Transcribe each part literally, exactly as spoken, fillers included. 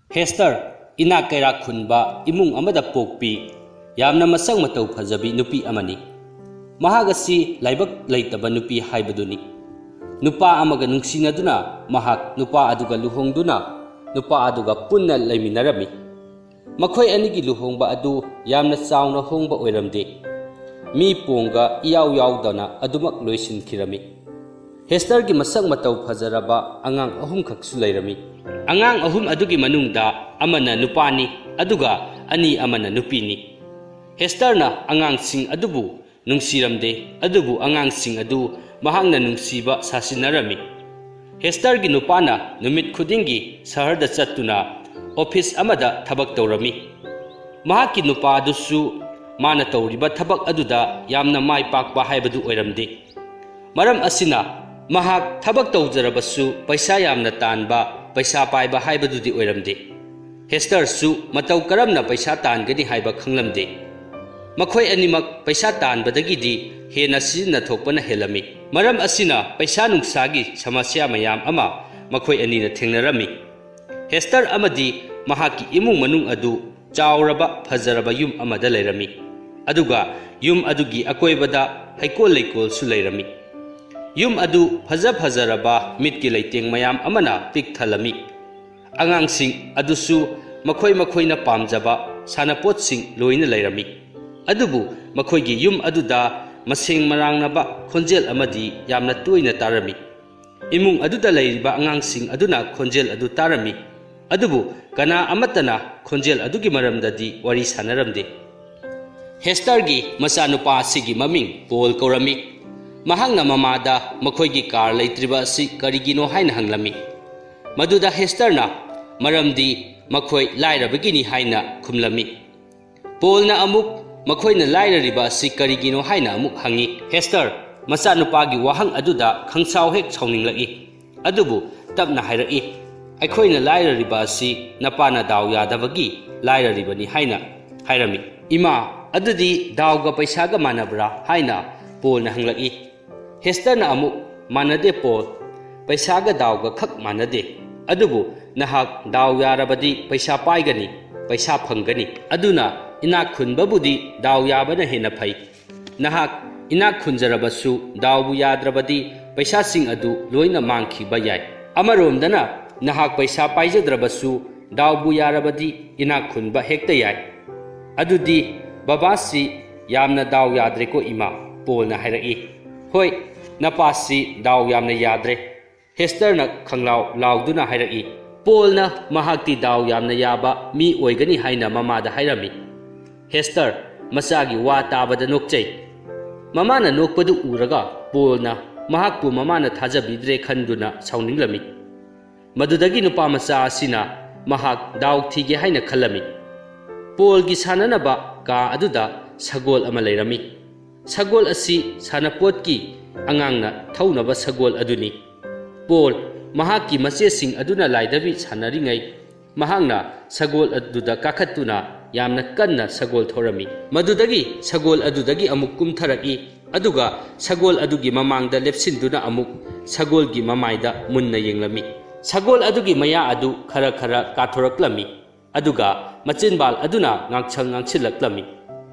ꯍꯦꯁꯇꯔ ꯏꯅꯥꯛ ꯀꯩꯔꯥꯛ ꯈꯨꯟꯕ ꯏꯃꯨꯡ ꯑꯃꯗ ꯄꯣꯛꯄꯤ, ꯌꯥꯝꯅ ꯃꯁꯛ ꯃꯇꯧ ꯐꯖꯕꯤ ꯅꯨꯄꯤ ꯑꯃꯅꯤ꯫ ꯃꯍꯥꯛ ꯑꯁꯤ ꯂꯥꯏꯕꯛ ꯂꯩꯇꯕ ꯅꯨꯄꯤ ꯍꯥꯏꯕꯗꯨꯅꯤ꯫ ꯅꯨꯄꯥ ꯑꯃꯒ ꯅꯨꯡꯁꯤꯅꯗꯨꯅ ꯃꯍꯥꯛ ꯅꯨꯄꯥ ꯑꯗꯨꯒ ꯂꯨꯍꯣꯡꯗꯨꯅ ꯅꯨꯄꯥ ꯑꯗꯨꯒ ꯄꯨꯟꯅ ꯂꯩꯃꯤꯟꯅꯔꯝꯃꯤ꯫ ꯃꯈꯣꯏ ꯑꯅꯤꯒꯤ ꯂꯨꯍꯣꯡꯕ ꯑꯗꯨ ꯌꯥꯝꯅ ꯆꯥꯎꯅ ꯍꯣꯡꯕ ꯑꯣꯏꯔꯝꯗꯦ꯫ ꯃꯤ ꯄꯣꯡꯒ ꯏꯌꯥꯎ ꯌꯥꯎꯗꯅ ꯑꯗꯨꯃꯛ ꯂꯣꯏꯁꯤꯟꯈꯤꯔꯝꯃꯤ꯫ ꯍꯦꯁꯇꯔꯒꯤ ꯃꯁꯛ ꯃꯇꯧ ꯐꯖꯔꯕ ꯑꯉꯥꯡ ꯑꯍꯨꯝꯈꯛꯁꯨ ꯂꯩꯔꯝꯃꯤ꯫ ꯑꯉꯥꯡ ꯑꯍꯨꯝ ꯑꯗꯨꯒꯤ ꯃꯅꯨꯡꯗ ꯑꯃꯅ ꯅꯨꯄꯥꯅꯤ, ꯑꯗꯨꯒ ꯑꯅꯤ ꯑꯃꯅ ꯅꯨꯄꯤꯅꯤ꯫ ꯍꯦꯁꯇꯔꯅ ꯑꯉꯥꯡꯁꯤꯡ ꯑꯗꯨꯕꯨ ꯅꯨꯡꯁꯤꯔꯝꯗꯦ, ꯑꯗꯨꯕꯨ ꯑꯉꯥꯡꯁꯤꯡ ꯑꯗꯨ ꯃꯍꯥꯛꯅ ꯅꯨꯡꯁꯤꯕ ꯁꯥꯁꯤꯟꯅꯔꯝꯃꯤ꯫ ꯍꯦꯁꯇꯔꯒꯤ ꯅꯨꯄꯥꯅ ꯅꯨꯃꯤꯠ ꯈꯨꯗꯤꯡꯒꯤ ꯁꯍꯔꯗ ꯆꯠꯇꯨꯅ ꯑꯣꯐꯤꯁ ꯑꯃꯗ ꯊꯕꯛ ꯇꯧꯔꯝꯃꯤ꯫ ꯃꯍꯥꯛꯀꯤ ꯅꯨꯄꯥ ꯑꯗꯨꯁꯨ ꯃꯥꯅ ꯇꯧꯔꯤꯕ ꯊꯕꯛ ꯑꯗꯨꯗ ꯌꯥꯝꯅ ꯃꯥꯏ ꯄꯥꯛꯄ ꯍꯥꯏꯕꯗꯨ ꯑꯣꯏꯔꯝꯗꯦ꯫ ꯃꯔꯝ ꯑꯁꯤꯅ, ꯃꯍꯥꯛ ꯊꯕꯛ ꯇꯧꯖꯔꯕꯁꯨ ꯄꯩꯁꯥ ꯌꯥꯝꯅ ꯇꯥꯟꯕ, ꯄꯩꯁꯥ ꯄꯥꯏꯕ ꯍꯥꯏꯕꯗꯨꯗꯤ ꯑꯣꯏꯔꯝꯗꯦ꯫ ꯍꯦꯁꯇꯔꯁꯨ ꯃꯇꯧ ꯀꯔꯝꯅ ꯄꯩꯁꯥ ꯇꯥꯟꯒꯅꯤ ꯍꯥꯏꯕ ꯈꯪꯂꯝꯗꯦ꯫ ꯃꯈꯣꯏ ꯑꯅꯤꯃꯛ ꯄꯩꯁꯥ ꯇꯥꯟꯕꯗꯒꯤꯗꯤ ꯍꯦꯟꯅ ꯁꯤꯖꯤꯟꯅꯊꯣꯛꯄꯅ ꯍꯦꯜꯂꯝꯃꯤ꯫ ꯃꯔꯝ ꯑꯁꯤꯅ, ꯄꯩꯁꯥ ꯅꯨꯡꯁꯥꯒꯤ ꯁꯃꯁ꯭ꯌꯥ ꯃꯌꯥꯝ ꯑꯃ ꯃꯈꯣꯏ ꯑꯅꯤꯅ ꯊꯦꯡꯅꯔꯝꯃꯤ꯫ ꯍꯦꯁꯇꯔ ꯑꯃꯗꯤ ꯃꯍꯥꯛꯀꯤ ꯏꯃꯨꯡ ꯃꯅꯨꯡ ꯑꯗꯨ ꯆꯥꯎꯔꯕ ꯐꯖꯔꯕ ꯌꯨꯝ ꯑꯃꯗ ꯂꯩꯔꯝꯃꯤ, ꯑꯗꯨꯒ ꯌꯨꯝ ꯑꯗꯨꯒꯤ ꯑꯀꯣꯏꯕꯗ ꯍꯩꯀꯣꯜ ꯂꯩꯀꯣꯜꯁꯨ ꯂꯩꯔꯝꯃꯤ꯫ ꯌꯨꯝ ꯑꯗꯨ ꯐꯖ ꯐꯖꯔꯕ ꯃꯤꯠꯀꯤ ꯂꯩꯇꯦꯡ ꯃꯌꯥꯝ ꯑꯃꯅ ꯄꯤꯛ ꯊꯜꯂꯝꯃꯤ꯫ ꯑꯉꯥꯡꯁꯤꯡ ꯑꯗꯨꯁꯨ ꯃꯈꯣꯏ ꯃꯈꯣꯏꯅ ꯄꯥꯝꯖꯕ ꯁꯥꯟꯅꯄꯣꯠꯁꯤꯡ ꯂꯣꯏꯅ ꯂꯩꯔꯝꯃꯤ꯫ ꯑꯗꯨꯕꯨ ꯃꯈꯣꯏꯒꯤ ꯌꯨꯝ ꯑꯗꯨꯗ ꯃꯁꯦꯡ ꯃꯔꯥꯡꯅꯕ ꯈꯣꯟꯖꯦꯜ ꯑꯃꯗꯤ ꯌꯥꯝꯅ ꯇꯣꯏꯅ ꯇꯥꯔꯝꯃꯤ꯫ ꯏꯃꯨꯡ ꯑꯗꯨꯗ ꯂꯩꯔꯤꯕ ꯑꯉꯥꯡꯁꯤꯡ ꯑꯗꯨꯅ ꯈꯣꯟꯖꯦꯜ ꯑꯗꯨ ꯇꯥꯔꯝꯃꯤ, ꯑꯗꯨꯕꯨ ꯀꯅꯥ ꯑꯃꯠꯇꯅ ꯈꯣꯟꯖꯦꯜ ꯑꯗꯨꯒꯤ ꯃꯔꯝꯗꯗꯤ ꯋꯥꯔꯤ ꯁꯥꯅꯔꯝꯗꯦ꯫ ꯍꯦꯁꯇꯔꯒꯤ ꯃꯆꯥꯅꯨꯄꯥ ꯑꯁꯤꯒꯤ ꯃꯃꯤꯡ ꯄꯣꯜ ꯀꯧꯔꯝꯃꯤ꯫ ꯃꯍꯥꯛꯅ ꯃꯃꯥꯗ ꯃꯈꯣꯏꯒꯤ ꯀꯥꯔ ꯂꯩꯇ꯭ꯔꯤꯕ ꯑꯁꯤ ꯀꯔꯤꯒꯤꯅꯣ ꯍꯥꯏꯅ ꯍꯪꯂꯝꯃꯤ꯫ ꯃꯗꯨꯗ ꯍꯦꯁꯇꯔꯅ, "ꯃꯔꯝꯗꯤ ꯃꯈꯣꯏ ꯂꯥꯏꯔꯕꯒꯤꯅꯤ" ꯍꯥꯏꯅ ꯈꯨꯝꯂꯝꯃꯤ꯫ ꯄꯣꯜꯅ ꯑꯃꯨꯛ, "ꯃꯈꯣꯏꯅ ꯂꯥꯏꯔꯔꯤꯕ ꯑꯁꯤ ꯀꯔꯤꯒꯤꯅꯣ?" ꯍꯥꯏꯅ ꯑꯃꯨꯛ ꯍꯪꯉꯤ꯫ ꯍꯦꯁꯇꯔ ꯃꯆꯥꯅꯨꯄꯥꯒꯤ ꯋꯥꯍꯪ ꯑꯗꯨꯗ ꯈꯪꯁꯥꯎ ꯍꯦꯛ ꯁꯥꯎꯅꯤꯡꯂꯛꯏ꯫ ꯑꯗꯨꯕꯨ ꯇꯞꯅ ꯍꯥꯏꯔꯛꯏ, "ꯑꯩꯈꯣꯏꯅ ꯂꯥꯏꯔꯔꯤꯕ ꯑꯁꯤ ꯅꯄꯥꯅ ꯗꯥꯎ ꯌꯥꯗꯕꯒꯤ ꯂꯥꯏꯔꯔꯤꯕꯅꯤ" ꯍꯥꯏꯅ ꯍꯥꯏꯔꯝꯃꯤ꯫ "ꯏꯃꯥ, ꯑꯗꯨꯗꯤ ꯗꯥꯎꯒ ꯄꯩꯁꯥꯒ ꯃꯥꯟꯅꯕ꯭ꯔꯥ?" ꯍꯥꯏꯅ ꯄꯣꯜꯅ ꯍꯪꯂꯛꯏ꯫ ꯍꯦꯁꯇꯔꯅ ꯑꯃꯨꯛ, "ꯃꯥꯟꯅꯗꯦ ꯄꯣꯜ, ꯄꯩꯁꯥꯒ ꯗꯥꯎꯒ ꯈꯛ ꯃꯥꯟꯅꯗꯦ꯫ ꯑꯗꯨꯕꯨ ꯅꯍꯥꯛ ꯗꯥꯎ ꯌꯥꯔꯕꯗꯤ ꯄꯩꯁꯥ ꯄꯥꯏꯒꯅꯤ, ꯄꯩꯁꯥ ꯐꯪꯒꯅꯤ꯫ ꯑꯗꯨꯅ ꯏꯅꯥꯛ ꯈꯨꯟꯕꯕꯨꯗꯤ ꯗꯥꯎ ꯌꯥꯕꯅ ꯍꯦꯟꯅ ꯐꯩ꯫ ꯅꯍꯥꯛ ꯏꯅꯥꯛ ꯈꯨꯟꯖꯔꯕꯁꯨ ꯗꯥꯎꯕꯨ ꯌꯥꯗ꯭ꯔꯕꯗꯤ ꯄꯩꯁꯥꯁꯤꯡ ꯑꯗꯨ ꯂꯣꯏꯅ ꯃꯥꯡꯈꯤꯕ ꯌꯥꯏ꯫ ꯑꯃꯔꯣꯝꯗꯅ ꯅꯍꯥꯛ ꯄꯩꯁꯥ ꯄꯥꯏꯖꯗ꯭ꯔꯕꯁꯨ ꯗꯥꯎꯕꯨ ꯌꯥꯔꯕꯗꯤ ꯏꯅꯥꯛ ꯈꯨꯟꯕ ꯍꯦꯛꯇ ꯌꯥꯏ꯫ "ꯑꯗꯨꯗꯤ ꯕꯕꯥꯁꯤ ꯌꯥꯝꯅ ꯗꯥꯎ ꯌꯥꯗ꯭ꯔꯦꯀꯣ ꯏꯃꯥ," ꯄꯣꯜꯅ ꯍꯥꯏꯔꯛꯏ꯫ "ꯍꯣꯏ, ꯅꯄꯥꯁꯤ ꯗꯥꯎ ꯌꯥꯝꯅ ꯌꯥꯗ꯭ꯔꯦ," ꯍꯦꯁꯇꯔꯅ ꯈꯪꯂꯥꯎ ꯂꯥꯎꯗꯨꯅ ꯍꯥꯏꯔꯛꯏ꯫ ꯄꯣꯜꯅ ꯃꯍꯥꯛꯇꯤ ꯗꯥꯎ ꯌꯥꯝꯅ ꯌꯥꯕ ꯃꯤ ꯑꯣꯏꯒꯅꯤ ꯍꯥꯏꯅ ꯃꯃꯥꯗ ꯍꯥꯏꯔꯝꯃꯤ꯫ ꯍꯦꯁꯇꯔ ꯃꯆꯥꯒꯤ ꯋꯥ ꯇꯥꯕꯗ ꯅꯣꯛꯆꯩ꯫ ꯃꯃꯥꯅ ꯅꯣꯛꯄꯗꯨ ꯎꯔꯒ ꯄꯣꯜꯅ ꯃꯍꯥꯛꯄꯨ ꯃꯃꯥꯅ ꯊꯥꯖꯕꯤꯗ꯭ꯔꯦ ꯈꯟꯗꯨꯅ ꯁꯥꯎꯅꯤꯡꯂꯝꯃꯤ꯫ ꯃꯗꯨꯗꯒꯤ ꯅꯨꯄꯥ ꯃꯆꯥ ꯑꯁꯤꯅ ꯃꯍꯥꯛ ꯗꯥꯎ ꯊꯤꯒꯦ ꯍꯥꯏꯅ ꯈꯜꯂꯝꯃꯤ꯫ ꯄꯣꯜꯒꯤ ꯁꯥꯟꯅꯅꯕ ꯀꯥ ꯑꯗꯨꯗ ꯁꯒꯣꯜ ꯑꯃ ꯂꯩꯔꯝꯃꯤ꯫ ꯁꯒꯣꯜ ꯑꯁꯤ ꯁꯥꯟꯅꯄꯣꯠꯀꯤ ꯑꯉꯥꯡꯅ ꯊꯧꯅꯕ ꯁꯒꯣꯜ ꯑꯗꯨꯅꯤ꯫ ꯄꯣꯜ ꯃꯍꯥꯛꯀꯤ ꯃꯆꯦꯁꯤꯡ ꯑꯗꯨꯅ ꯂꯥꯏꯗꯕꯤ ꯁꯥꯟꯅꯔꯤꯉꯩ ꯃꯍꯥꯛꯅ ꯁꯒꯣꯜ ꯑꯗꯨꯗ ꯀꯥꯈꯠꯇꯨꯅ ꯌꯥꯝꯅ ꯀꯟꯅ ꯁꯒꯣꯜ ꯊꯧꯔꯝꯃꯤ꯫ ꯃꯗꯨꯗꯒꯤ ꯁꯒꯣꯜ ꯑꯗꯨꯗꯒꯤ ꯑꯃꯨꯛ ꯀꯨꯝꯊꯔꯛꯏ, ꯑꯗꯨꯒ ꯁꯒꯣꯜ ꯑꯗꯨꯒꯤ ꯃꯃꯥꯡꯗ ꯂꯦꯞꯁꯤꯟꯗꯨꯅ ꯑꯃꯨꯛ ꯁꯒꯣꯜꯒꯤ ꯃꯃꯥꯏꯗ ꯃꯨꯟꯅ ꯌꯦꯡꯂꯝꯃꯤ꯫ ꯁꯒꯣꯜ ꯑꯗꯨꯒꯤ ꯃꯌꯥ ꯑꯗꯨ ꯈꯔ ꯈꯔ ꯀꯥꯊꯣꯔꯛꯂꯝꯃꯤ, ꯑꯗꯨꯒ ꯃꯆꯤꯟꯕꯥꯜ ꯑꯗꯨꯅ ꯉꯥꯡꯁꯪ ꯉꯥꯡꯁꯤꯜꯂꯛꯂꯝꯃꯤ꯫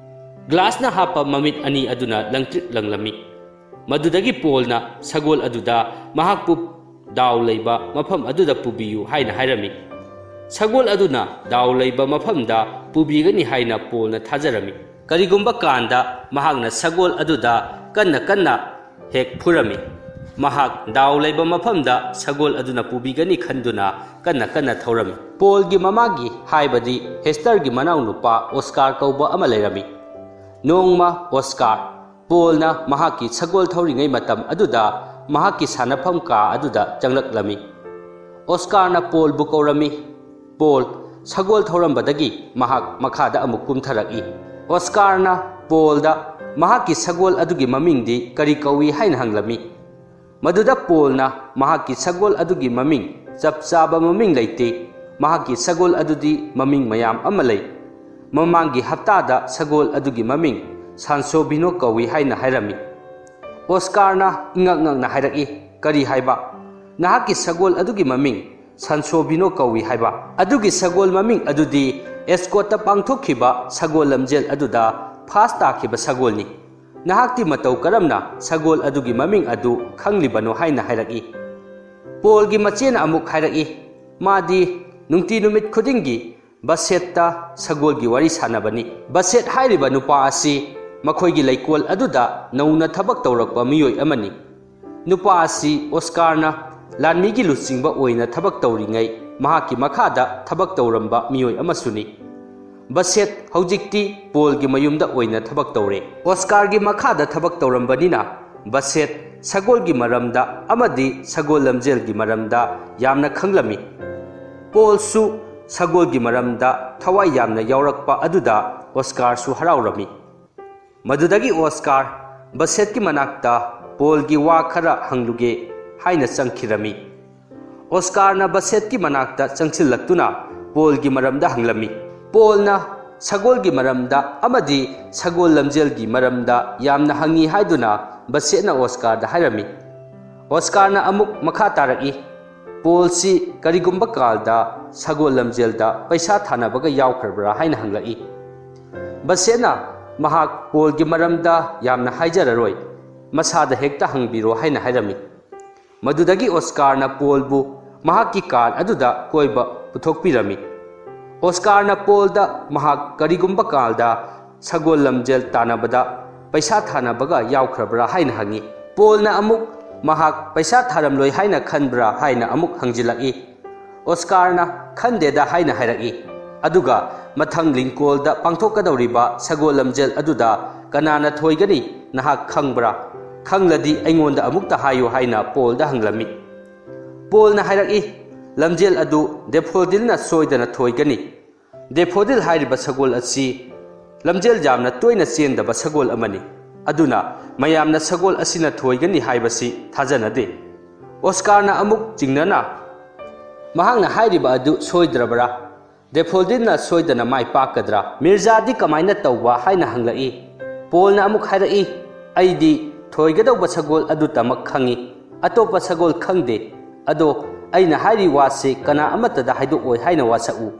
ꯒ꯭ꯂꯥꯁꯅ ꯍꯥꯞꯄ ꯃꯃꯤꯠ ꯑꯅꯤ ꯑꯗꯨꯅ ꯂꯪꯇ꯭ꯔꯤꯛ ꯂꯪꯂꯝꯃꯤ꯫ ꯃꯗꯨꯗꯒꯤ ꯄꯣꯜꯅ ꯁꯒꯣꯜ ꯑꯗꯨꯗ ꯃꯍꯥꯛꯄꯨ ꯗꯥꯎ ꯂꯩꯕ ꯃꯐꯝ ꯑꯗꯨꯗ ꯄꯨꯕꯤꯌꯨ ꯍꯥꯏꯅ ꯍꯥꯏꯔꯝꯃꯤ꯫ ꯁꯒꯣꯜ ꯑꯗꯨꯅ ꯗꯥꯎ ꯂꯩꯕ ꯃꯐꯝꯗ ꯄꯨꯕꯤꯒꯅꯤ ꯍꯥꯏꯅ ꯄꯣꯜꯅ ꯊꯥꯖꯔꯝꯃꯤ꯫ ꯀꯔꯤꯒꯨꯝꯕ ꯀꯥꯟꯗ ꯃꯍꯥꯛꯅ ꯁꯒꯣꯜ ꯑꯗꯨꯗ ꯀꯟꯅ ꯀꯟꯅ ꯍꯦꯛ ꯐꯨꯔꯝꯃꯤ꯫ ꯃꯍꯥꯛ ꯗꯥꯎ ꯂꯩꯕ ꯃꯐꯝꯗ ꯁꯒꯣꯜ ꯑꯗꯨꯅ ꯄꯨꯕꯤꯒꯅꯤ ꯈꯟꯗꯨꯅ ꯀꯟꯅ ꯀꯟꯅ ꯊꯧꯔꯝꯃꯤ꯫ ꯄꯣꯜꯒꯤ ꯃꯃꯥꯒꯤ, ꯍꯥꯏꯕꯗꯤ ꯍꯦꯁꯇꯔꯒꯤ ꯃꯅꯥꯎꯅꯨꯄꯥ ꯑꯣꯁꯀꯥꯔ ꯀꯧꯕ ꯑꯃ ꯂꯩꯔꯝꯃꯤ꯫ ꯅꯣꯡꯃ ꯑꯣꯁꯀꯥꯔ ꯄꯣꯜꯅ ꯃꯍꯥꯛꯀꯤ ꯁꯒꯣꯜ ꯊꯧꯔꯤꯉꯩ ꯃꯇꯝ ꯑꯗꯨꯗ ꯃꯍꯥꯛꯀꯤ ꯁꯥꯟꯅꯐꯝ ꯀꯥ ꯑꯗꯨꯗ ꯆꯪꯂꯛꯂꯝꯃꯤ꯫ ꯑꯣꯁꯀꯥꯔꯅ ꯄꯣꯜꯕꯨ ꯀꯧꯔꯝꯃꯤ꯫ ꯄꯣꯜ ꯁꯒꯣꯜ ꯊꯧꯔꯝꯕꯗꯒꯤ ꯃꯍꯥꯛ ꯃꯈꯥꯗ ꯑꯃꯨꯛ ꯀꯨꯝꯊꯔꯛꯏ꯫ ꯑꯣꯁꯀꯥꯔꯅ ꯄꯣꯜꯗ ꯃꯍꯥꯛꯀꯤ ꯁꯒꯣꯜ ꯑꯗꯨꯒꯤ ꯃꯃꯤꯡꯗꯤ ꯀꯔꯤ ꯀꯧꯏ ꯍꯥꯏꯅ ꯍꯪꯂꯝꯃꯤ꯫ ꯃꯗꯨꯗ ꯄꯣꯜꯅ ꯃꯍꯥꯛꯀꯤ ꯁꯒꯣꯜ ꯑꯗꯨꯒꯤ ꯃꯃꯤꯡ ꯆꯞ ꯆꯥꯕ ꯃꯃꯤꯡ ꯂꯩꯇꯦ, ꯃꯍꯥꯛꯀꯤ ꯁꯒꯣꯜ ꯑꯗꯨꯗꯤ ꯃꯃꯤꯡ ꯃꯌꯥꯝ ꯑꯃ ꯂꯩ꯫ ꯃꯃꯥꯡꯒꯤ ꯍꯞꯇꯥꯗ ꯁꯒꯣꯜ ꯑꯗꯨꯒꯤ ꯃꯃꯤꯡ ꯁꯥꯟꯁꯣꯚꯤꯅꯣ ꯀꯧꯏ ꯍꯥꯏꯅ ꯍꯥꯏꯔꯝꯃꯤ꯫ ꯑꯣꯁꯀꯥꯔꯅ ꯏꯉꯛ ꯉꯛꯅ ꯍꯥꯏꯔꯛꯏ, "ꯀꯔꯤ ꯍꯥꯏꯕ? ꯅꯍꯥꯛꯀꯤ ꯁꯒꯣꯜ ꯑꯗꯨꯒꯤ ꯃꯃꯤꯡ ꯁꯟꯁꯣꯕꯤꯅꯣ ꯀꯧꯏ ꯍꯥꯏꯕ꯫ ꯑꯗꯨꯒꯤ ꯁꯒꯣꯜ ꯃꯃꯤꯡ ꯑꯗꯨꯗꯤ ꯑꯦꯁꯀꯣꯠꯇ ꯄꯥꯡꯊꯣꯛꯈꯤꯕ ꯁꯒꯣꯜ ꯂꯝꯖꯦꯜ ꯑꯗꯨꯗ ꯐꯥꯁ ꯇꯥꯈꯤꯕ ꯁꯒꯣꯜꯅꯤ꯫ ꯅꯍꯥꯛꯇꯤ ꯃꯇꯧ ꯀꯔꯝꯅ ꯁꯒꯣꯜ ꯑꯗꯨꯒꯤ ꯃꯃꯤꯡ ꯑꯗꯨ ꯈꯪꯂꯤꯕꯅꯣ ꯍꯥꯏꯅ ꯍꯥꯏꯔꯛꯏ꯫ ꯄꯣꯜꯒꯤ ꯃꯆꯦꯅ ꯑꯃꯨꯛ ꯍꯥꯏꯔꯛꯏ, ꯃꯥꯗꯤ ꯅꯨꯡꯇꯤ ꯅꯨꯃꯤꯠ ꯈꯨꯗꯤꯡꯒꯤ ꯕꯁꯦꯠꯇ ꯁꯒꯣꯜꯒꯤ ꯋꯥꯔꯤ ꯁꯥꯟꯅꯕꯅꯤ꯫ ꯕꯁꯦꯠ ꯍꯥꯏꯔꯤꯕ ꯅꯨꯄꯥ ꯑꯁꯤ ꯃꯈꯣꯏꯒꯤ ꯂꯩꯀꯣꯜ ꯑꯗꯨꯗ ꯅꯧꯅ ꯊꯕꯛ ꯇꯧꯔꯛꯄ ꯃꯤꯑꯣꯏ ꯑꯃꯅꯤ꯫ ꯅꯨꯄꯥ ꯑꯁꯤ ꯑꯣꯁꯀꯥꯔꯅ ꯂꯥꯟꯃꯤꯒꯤ ꯂꯨꯆꯤꯡꯕ ꯑꯣꯏꯅ ꯊꯕꯛ ꯇꯧꯔꯤꯉꯩ ꯃꯍꯥꯛꯀꯤ ꯃꯈꯥꯗ ꯊꯕꯛ ꯇꯧꯔꯝꯕ ꯃꯤꯑꯣꯏ ꯑꯃꯁꯨꯅꯤ꯫ ꯕꯁꯦꯠ ꯍꯧꯖꯤꯛꯇꯤ ꯄꯣꯜꯒꯤ ꯃꯌꯨꯝꯗ ꯑꯣꯏꯅ ꯊꯕꯛ ꯇꯧꯔꯦ꯫ ꯑꯣꯁꯀꯥꯔꯒꯤ ꯃꯈꯥꯗ ꯊꯕꯛ ꯇꯧꯔꯝꯕꯅꯤꯅ ꯕꯁꯦꯠ ꯁꯒꯣꯜꯒꯤ ꯃꯔꯝꯗ ꯑꯃꯗꯤ ꯁꯒꯣꯜ ꯂꯝꯖꯦꯜꯒꯤ ꯃꯔꯝꯗ ꯌꯥꯝꯅ ꯈꯪꯂꯝꯃꯤ꯫ ꯄꯣꯜꯁꯨ ꯁꯒꯣꯜꯒꯤ ꯃꯔꯝꯗ ꯊꯋꯥꯏ ꯌꯥꯝꯅ ꯌꯥꯎꯔꯛꯄ ꯑꯗꯨꯗ ꯑꯣꯁꯀꯥꯔꯁꯨ ꯍꯔꯥꯎꯔꯝꯃꯤ꯫ ꯃꯗꯨꯗꯒꯤ ꯑꯣꯁꯀꯥꯔ ꯕꯁꯦꯠꯀꯤ ꯃꯅꯥꯛꯇ ꯄꯣꯜꯒꯤ ꯋꯥ ꯈꯔ ꯍꯪꯂꯨꯒꯦ ꯍꯥꯏꯅ ꯆꯪꯈꯤꯔꯝꯃꯤ꯫ ꯑꯣꯁꯀꯥꯔꯅ ꯕꯁꯦꯠꯀꯤ ꯃꯅꯥꯛꯇ ꯆꯪꯁꯤꯜꯂꯛꯇꯨꯅ ꯄꯣꯜꯒꯤ ꯃꯔꯝꯗ ꯍꯪꯂꯝꯃꯤ꯫ ꯄꯣꯜꯅ ꯁꯒꯣꯜꯒꯤ ꯃꯔꯝꯗ ꯑꯃꯗꯤ ꯁꯒꯣꯜ ꯂꯝꯖꯦꯜꯒꯤ ꯃꯔꯝꯗ ꯌꯥꯝꯅ ꯍꯪꯉꯤ ꯍꯥꯏꯗꯨꯅ ꯕꯁꯦꯠꯅ ꯑꯣꯁꯀꯥꯔꯗ ꯍꯥꯏꯔꯝꯃꯤ꯫ ꯑꯣꯁꯀꯥꯔꯅ ꯑꯃꯨꯛ ꯃꯈꯥ ꯇꯥꯔꯛꯏ, ꯄꯣꯜꯁꯤ ꯀꯔꯤꯒꯨꯝꯕ ꯀꯥꯜꯗ ꯁꯒꯣꯜ ꯂꯝꯖꯦꯜꯗ ꯄꯩꯁꯥ ꯊꯥꯅꯕꯒ ꯌꯥꯎꯈ꯭ꯔꯕ꯭ꯔꯥ ꯍꯥꯏꯅ ꯍꯪꯂꯛꯏ꯫ ꯕꯁꯦꯠꯅ ꯃꯍꯥꯛ ꯄꯣꯜꯒꯤ ꯃꯔꯝꯗ ꯌꯥꯝꯅ ꯍꯥꯏꯖꯔꯔꯣꯏ, ꯃꯁꯥꯗ ꯍꯦꯛꯇ ꯍꯪꯕꯤꯔꯣ ꯍꯥꯏꯅ ꯍꯥꯏꯔꯝꯃꯤ꯫ ꯃꯗꯨꯗꯒꯤ ꯑꯣꯁꯀꯥꯔꯅ ꯄꯣꯜꯕꯨ ꯃꯍꯥꯛꯀꯤ ꯀꯥꯔ ꯑꯗꯨꯗ ꯀꯣꯏꯕ ꯄꯨꯊꯣꯛꯄꯤꯔꯝꯃꯤ꯫ ꯑꯣꯁꯀꯥꯔꯅ ꯄꯣꯜꯗ ꯃꯍꯥꯛ ꯀꯔꯤꯒꯨꯝꯕ ꯀꯥꯜꯗ ꯁꯒꯣꯜ ꯂꯝꯖꯦꯜ ꯇꯥꯟꯅꯕꯗ ꯄꯩꯁꯥ ꯊꯥꯅꯕꯒ ꯌꯥꯎꯈ꯭ꯔꯕ꯭ꯔꯥ ꯍꯥꯏꯅ ꯍꯪꯉꯤ꯫ ꯄꯣꯜꯅ ꯑꯃꯨꯛ ꯃꯍꯥꯛ ꯄꯩꯁꯥ ꯊꯥꯔꯝꯂꯣꯏ ꯍꯥꯏꯅ ꯈꯟꯕ꯭ꯔꯥ ꯍꯥꯏꯅ ꯑꯃꯨꯛ ꯍꯪꯖꯤꯜꯂꯛꯏ꯫ ꯑꯣꯁꯀꯥꯔꯅ ꯈꯟꯗꯦꯗ ꯍꯥꯏꯅ ꯍꯥꯏꯔꯛꯏ꯫ ꯑꯗꯨꯒ ꯃꯊꯪ ꯂꯤꯡꯀꯣꯜꯗ ꯄꯥꯡꯊꯣꯛꯀꯗꯧꯔꯤꯕ ꯁꯒꯣꯜ ꯂꯝꯖꯦꯜ ꯑꯗꯨꯗ ꯀꯅꯥꯅ ꯊꯣꯏꯒꯅꯤ ꯅꯍꯥꯛ ꯈꯪꯕ꯭ꯔꯥ? ꯈꯪꯂꯗꯤ ꯑꯩꯉꯣꯟꯗ ꯑꯃꯨꯛꯇ ꯍꯥꯏꯌꯨ ꯍꯥꯏꯅ ꯄꯣꯜꯗ ꯍꯪꯂꯝꯃꯤ꯫ ꯄꯣꯜꯅ ꯍꯥꯏꯔꯛꯏ, ꯂꯝꯖꯦꯜ ꯑꯗꯨ ꯗꯦꯐꯣꯗꯤꯜꯅ ꯁꯣꯏꯗꯅ ꯊꯣꯏꯒꯅꯤ꯫ ꯗꯦꯐꯣꯗꯤꯜ ꯍꯥꯏꯔꯤꯕ ꯁꯒꯣꯜ ꯑꯁꯤ ꯂꯝꯖꯦꯜ ꯌꯥꯝꯅ ꯇꯣꯏꯅ ꯆꯦꯟꯗꯕ ꯁꯒꯣꯜ ꯑꯃꯅꯤ꯫ ꯑꯗꯨꯅ ꯃꯌꯥꯝꯅ ꯁꯒꯣꯜ ꯑꯁꯤꯅ ꯊꯣꯏꯒꯅꯤ ꯍꯥꯏꯕꯁꯤ ꯊꯥꯖꯅꯗꯦ꯫ ꯑꯣꯁꯀꯥꯔꯅ ꯑꯃꯨꯛ ꯆꯤꯡꯅꯅ, ꯃꯍꯥꯛꯅ ꯍꯥꯏꯔꯤꯕ ꯑꯗꯨ ꯁꯣꯏꯗ꯭ꯔꯕ꯭ꯔꯥ? ꯗꯦꯐꯣꯗꯤꯜꯅ ꯁꯣꯏꯗꯅ ꯃꯥꯏ ꯄꯥꯛꯀꯗ꯭ꯔꯥ? ꯃꯤꯔꯖꯥꯗꯤ ꯀꯃꯥꯏꯅ ꯇꯧꯕ ꯍꯥꯏꯅ ꯍꯪꯂꯛꯏ꯫ ꯄꯣꯜꯅ ꯑꯃꯨꯛ ꯍꯥꯏꯔꯛꯏ, ꯑꯩꯗꯤ ꯊꯣꯏꯒꯗꯧꯕ ꯁꯒꯣꯜ ꯑꯗꯨꯇꯃꯛ ꯈꯪꯏ, ꯑꯇꯣꯞꯄ ꯁꯒꯣꯜ ꯈꯪꯗꯦ꯫ ꯑꯗꯣ ꯑꯩꯅ ꯍꯥꯏꯔꯤ ꯋꯥꯁꯤ ꯀꯅꯥ ꯑꯃꯠꯇꯗ ꯍꯥꯏꯗꯣꯛꯑꯣꯏ ꯍꯥꯏꯅ ꯋꯥꯁꯛꯎ꯫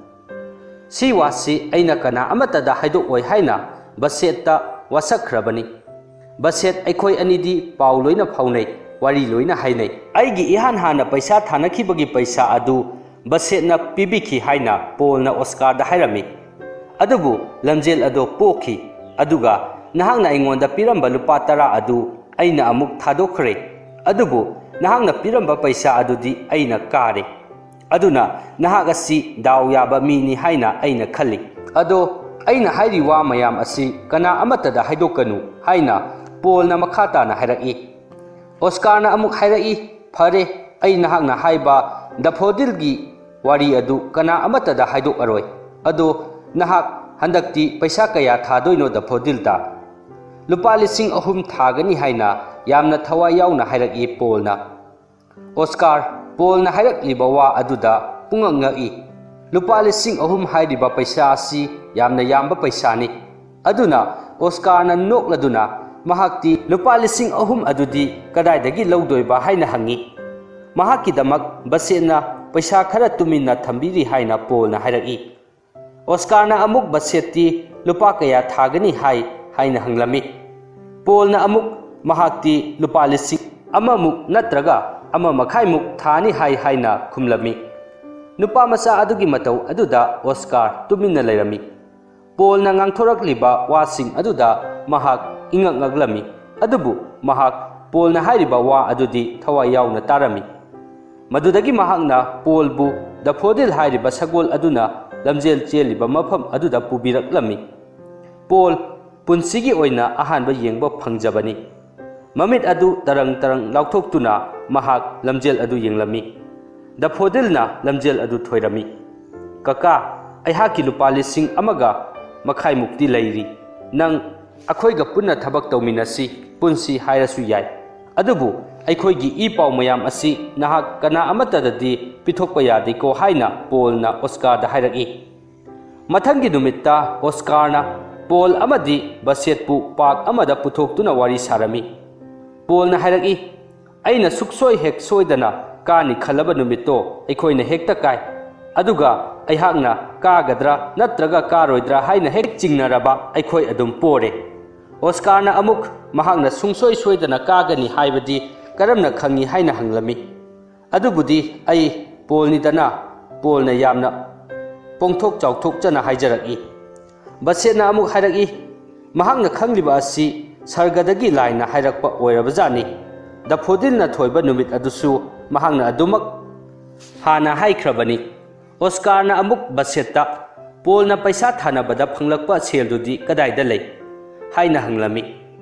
ꯁꯤ ꯋꯥꯁꯤ ꯑꯩꯅ ꯀꯅꯥ ꯑꯃꯠꯇꯗ ꯍꯥꯏꯗꯣꯛꯑꯣꯏ ꯍꯥꯏꯅ ꯕꯁꯦꯠꯇ ꯋꯥꯁꯛꯈ꯭ꯔꯕꯅꯤ꯫ ꯕꯁꯦꯠ, ꯑꯩꯈꯣꯏ ꯑꯅꯤꯗꯤ ꯄꯥꯎ ꯂꯣꯏꯅ ꯐꯥꯎꯅꯩ, ꯋꯥꯔꯤ ꯂꯣꯏꯅ ꯍꯥꯏꯅꯩ꯫ ꯑꯩꯒꯤ ꯏꯍꯥꯟ ꯍꯥꯟꯅ ꯄꯩꯁꯥ ꯊꯥꯅꯈꯤꯕꯒꯤ ꯄꯩꯁꯥ ꯑꯗꯨ ꯕꯁꯦꯠꯅ ꯄꯤꯕꯤꯈꯤ ꯍꯥꯏꯅ ꯄꯣꯜꯅ ꯑꯣꯁꯀꯥꯔꯗ ꯍꯥꯏꯔꯝꯃꯤ꯫ ꯑꯗꯨꯕꯨ ꯂꯝꯖꯦꯜ ꯑꯗꯣ ꯄꯣꯛꯈꯤ꯫ ꯑꯗꯨꯒ ꯅꯍꯥꯛꯅ ꯑꯩꯉꯣꯟꯗ ꯄꯤꯔꯝꯕ ꯂꯨꯄꯥ ꯇꯔꯥ ꯑꯗꯨ ꯑꯩꯅ ꯑꯃꯨꯛ ꯊꯥꯗꯣꯛꯈ꯭ꯔꯦ꯫ ꯑꯗꯨꯕꯨ ꯅꯍꯥꯛꯅ ꯄꯤꯔꯝꯕ ꯄꯩꯁꯥ ꯑꯗꯨꯗꯤ ꯑꯩꯅ ꯀꯥꯔꯦ꯫ ꯑꯗꯨꯅ ꯅꯍꯥꯛ ꯑꯁꯤ ꯗꯥꯎ ꯌꯥꯕ ꯃꯤꯅꯤ ꯍꯥꯏꯅ ꯑꯩꯅ ꯈꯜꯂꯤ꯫ ꯑꯗꯣ ꯑꯩꯅ ꯍꯥꯏꯔꯤ ꯋꯥ ꯃꯌꯥꯝ ꯑꯁꯤ ꯀꯅꯥ ꯑꯃꯠꯇꯗ ꯍꯥꯏꯗꯣꯛꯀꯅꯨ ꯍꯥꯏꯅ ꯄꯣꯜꯅ ꯃꯈꯥ ꯇꯥꯅ ꯍꯥꯏꯔꯛꯏ꯫ ꯑꯣꯁꯀꯥꯔꯅ ꯑꯃꯨꯛ ꯍꯥꯏꯔꯛꯏ, "ꯐꯔꯦ, ꯑꯩ ꯅꯍꯥꯛꯅ ꯍꯥꯏꯕ ꯗꯐꯣꯗꯤꯜꯒꯤ ꯋꯥꯔꯤ ꯑꯗꯨ ꯀꯅꯥ ꯑꯃꯠꯇꯗ ꯍꯥꯏꯗꯣꯛꯑꯔꯣꯏ꯫ ꯑꯗꯣ ꯅꯍꯥꯛ ꯍꯟꯗꯛꯇꯤ ꯄꯩꯁꯥ ꯀꯌꯥ ꯊꯥꯗꯣꯏꯅꯣ ꯗꯐꯣꯗꯤꯜꯗ?" "ꯂꯨꯄꯥ ꯂꯤꯁꯤꯡ ꯑꯍꯨꯝ ꯊꯥꯒꯅꯤ" ꯍꯥꯏꯅ ꯌꯥꯝꯅ ꯊꯋꯥꯏ ꯌꯥꯎꯅ ꯍꯥꯏꯔꯛꯏ ꯄꯣꯜꯅ꯫ ꯑꯣꯁꯀꯥꯔ, ꯄꯣꯜꯅ ꯍꯥꯏꯔꯛꯂꯤꯕ ꯋꯥ ꯑꯗꯨꯗ ꯄꯨꯡꯉꯛ ꯉꯛꯏ꯫ ꯂꯨꯄꯥ ꯂꯤꯁꯤꯡ ꯑꯍꯨꯝ ꯍꯥꯏꯔꯤꯕ ꯄꯩꯁꯥ ꯑꯁꯤ ꯌꯥꯝꯅ ꯌꯥꯝꯕ ꯄꯩꯁꯥꯅꯤ꯫ ꯑꯗꯨꯅ ꯑꯣꯁꯀꯥꯔꯅ ꯅꯣꯛꯂꯗꯨꯅ ꯃꯍꯥꯛꯇꯤ ꯂꯨꯄꯥ ꯂꯤꯁꯤꯡ ꯑꯍꯨꯝ ꯑꯗꯨꯗꯤ ꯀꯗꯥꯏꯗꯒꯤ ꯂꯧꯗꯣꯏꯕ ꯍꯥꯏꯅ ꯍꯪꯉꯤ꯫ ꯃꯍꯥꯛꯀꯤꯗꯃꯛ ꯕꯁꯦꯠꯅ ꯄꯩꯁꯥ ꯈꯔ ꯇꯨꯃꯤꯟꯅ ꯊꯝꯕꯤꯔꯤ ꯍꯥꯏꯅ ꯄꯣꯜꯅ ꯍꯥꯏꯔꯛꯏ꯫ ꯑꯣꯁꯀꯥꯔꯅ ꯑꯃꯨꯛ ꯕꯁꯦꯠꯇꯤ ꯂꯨꯄꯥ ꯀꯌꯥ ꯊꯥꯒꯅꯤ ꯍꯥꯏ ꯍꯥꯏꯅ ꯍꯪꯂꯝꯃꯤ꯫ ꯄꯣꯜꯅ ꯑꯃꯨꯛ ꯃꯍꯥꯛꯇꯤ ꯂꯨꯄꯥ ꯂꯤꯁꯤꯡ ꯑꯃꯃꯨꯛ ꯅꯠꯇ꯭ꯔꯒ ꯑꯃ ꯃꯈꯥꯏꯃꯨꯛ ꯊꯥꯅꯤ ꯍꯥꯏ ꯍꯥꯏꯅ ꯈꯨꯝꯂꯝꯃꯤ꯫ ꯅꯨꯄꯥ ꯃꯆꯥ ꯑꯗꯨꯒꯤ ꯃꯇꯧ ꯑꯗꯨꯗ ꯑꯣꯁꯀꯥꯔ ꯇꯨꯃꯤꯟꯅ ꯂꯩꯔꯝꯃꯤ꯫ ꯄꯣꯜꯅ ꯉꯥꯡꯊꯣꯔꯛꯂꯤꯕ ꯋꯥꯁꯤꯡ ꯑꯗꯨꯗ ꯃꯍꯥꯛ ꯏꯉꯛ ꯉꯛꯂꯝꯃꯤ, ꯑꯗꯨꯕꯨ ꯃꯍꯥꯛ ꯄꯣꯜꯅ ꯍꯥꯏꯔꯤꯕ ꯋꯥ ꯑꯗꯨꯗꯤ ꯊꯋꯥꯏ ꯌꯥꯎꯅ ꯇꯥꯔꯝꯃꯤ꯫ ꯃꯗꯨꯗꯒꯤ ꯃꯍꯥꯛꯅ ꯄꯣꯜꯕꯨ ꯗꯐꯣꯗꯤꯜ ꯍꯥꯏꯔꯤꯕ ꯁꯒꯣꯜ ꯑꯗꯨꯅ ꯂꯝꯖꯦꯜ ꯆꯦꯜꯂꯤꯕ ꯃꯐꯝ ꯑꯗꯨꯗ ꯄꯨꯕꯤꯔꯛꯂꯝꯃꯤ꯫ ꯄꯣꯜ ꯄꯨꯟꯁꯤꯒꯤ ꯑꯣꯏꯅ ꯑꯍꯥꯟꯕ ꯌꯦꯡꯕ ꯐꯪꯖꯕꯅꯤ꯫ ꯃꯃꯤꯠ ꯑꯗꯨ ꯇꯔꯪ ꯇꯔꯪ ꯂꯥꯎꯊꯣꯛꯇꯨꯅ ꯃꯍꯥꯛ ꯂꯝꯖꯦꯜ ꯑꯗꯨ ꯌꯦꯡꯂꯝꯃꯤ꯫ ꯗꯐꯣꯗꯤꯜꯅ ꯂꯝꯖꯦꯜ ꯑꯗꯨ ꯊꯣꯏꯔꯝꯃꯤ꯫ "ꯀꯀꯥ, ꯑꯩꯍꯥꯛꯀꯤ ꯂꯨꯄꯥ ꯂꯤꯁꯤꯡ ꯑꯃꯒ ꯃꯈꯥꯏꯃꯨꯛꯇꯤ ꯂꯩꯔꯤ꯫ ꯅꯪ ꯑꯩꯈꯣꯏꯒ ꯄꯨꯟꯅ ꯊꯕꯛ ꯇꯧꯃꯤꯟꯅꯁꯤ, ꯄꯨꯟꯁꯤ ꯍꯥꯏꯔꯁꯨ ꯌꯥꯏ꯫ ꯑꯗꯨꯕꯨ ꯑꯩꯈꯣꯏꯒꯤ ꯏ ꯄꯥꯎ ꯃꯌꯥꯝ ꯑꯁꯤ ꯅꯍꯥꯛ ꯀꯅꯥ ꯑꯃꯠꯇꯗꯗꯤ ꯄꯤꯊꯣꯛꯄ ꯌꯥꯗꯦꯀꯣ" ꯍꯥꯏꯅ ꯄꯣꯜꯅ ꯑꯣꯁꯀꯥꯔꯗ ꯍꯥꯏꯔꯛꯏ꯫ ꯃꯊꯪꯒꯤ ꯅꯨꯃꯤꯠꯇ ꯑꯣꯁꯀꯥꯔꯅ ꯄꯣꯜ ꯑꯃꯗꯤ ꯕꯁꯦꯠꯄꯨ ꯄꯥꯔꯛ ꯑꯃꯗ ꯄꯨꯊꯣꯛꯇꯨꯅ ꯋꯥꯔꯤ ꯁꯥꯔꯝꯃꯤ꯫ ꯄꯣꯜꯅ ꯍꯥꯏꯔꯛꯏ, "ꯑꯩꯅ ꯁꯨꯛꯁꯣꯏ ꯍꯦꯛ ꯁꯣꯏꯗꯅ ꯀꯥꯅꯤ ꯈꯜꯂꯕ ꯅꯨꯃꯤꯠꯇꯣ ꯑꯩꯈꯣꯏꯅ ꯍꯦꯛꯇ ꯀꯥꯏ꯫ ꯑꯗꯨꯒ ꯑꯩꯍꯥꯛꯅ ꯀꯥꯒꯗ꯭ꯔꯥ ꯅꯠꯇ꯭ꯔꯒ ꯀꯥꯔꯣꯏꯗ꯭ꯔꯥ ꯍꯥꯏꯅ ꯍꯦꯛ ꯆꯤꯡꯅꯔꯕ ꯑꯩꯈꯣꯏ ꯑꯗꯨꯝ ꯄꯣꯔꯦ꯫ ꯑꯣꯁꯀꯥꯔꯅ ꯑꯃꯨꯛ ꯃꯍꯥꯛꯅ ꯁꯨꯡꯁꯣꯏ ꯁꯣꯏꯗꯅ ꯀꯥꯒꯅꯤ ꯍꯥꯏꯕꯗꯤ ꯀꯔꯝꯅ ꯈꯪꯉꯤ ꯍꯥꯏꯅ ꯍꯪꯂꯝꯃꯤ꯫ ꯑꯗꯨꯕꯨꯗꯤ ꯑꯩ ꯄꯣꯜꯅꯤꯗꯅ, ꯄꯣꯜꯅ ꯌꯥꯝꯅ ꯄꯣꯡꯊꯣꯛ ꯆꯥꯎꯊꯣꯛꯆꯅ ꯍꯥꯏꯖꯔꯛꯏ꯫ ꯕꯁꯦꯠꯅ ꯑꯃꯨꯛ ꯍꯥꯏꯔꯛꯏ, ꯃꯍꯥꯛꯅ ꯈꯪꯂꯤꯕ ꯑꯁꯤ ꯁꯔꯒꯗꯒꯤ ꯂꯥꯏꯅ ꯍꯥꯏꯔꯛꯄ ꯑꯣꯏꯔꯕꯖꯥꯠꯅꯤ꯫ ꯗꯐꯣꯗꯤꯜꯅ ꯊꯣꯏꯕ ꯅꯨꯃꯤꯠ ꯑꯗꯨꯁꯨ ꯃꯍꯥꯛꯅ ꯑꯗꯨꯃꯛ ꯍꯥꯟꯅ ꯍꯥꯏꯈ꯭ꯔꯕꯅꯤ꯫ ꯑꯣꯁꯀꯥꯔꯅ ꯑꯃꯨꯛ ꯕꯁꯦꯠꯇ, "ꯄꯣꯜꯅ ꯄꯩꯁꯥ ꯊꯥꯅꯕꯗ ꯐꯪꯂꯛꯄ ꯁꯦꯜꯗꯨꯗꯤ ꯀꯗꯥꯏꯗ ꯂꯩ?" ꯍꯥꯏꯅ ꯍꯪꯂꯝꯃꯤ꯫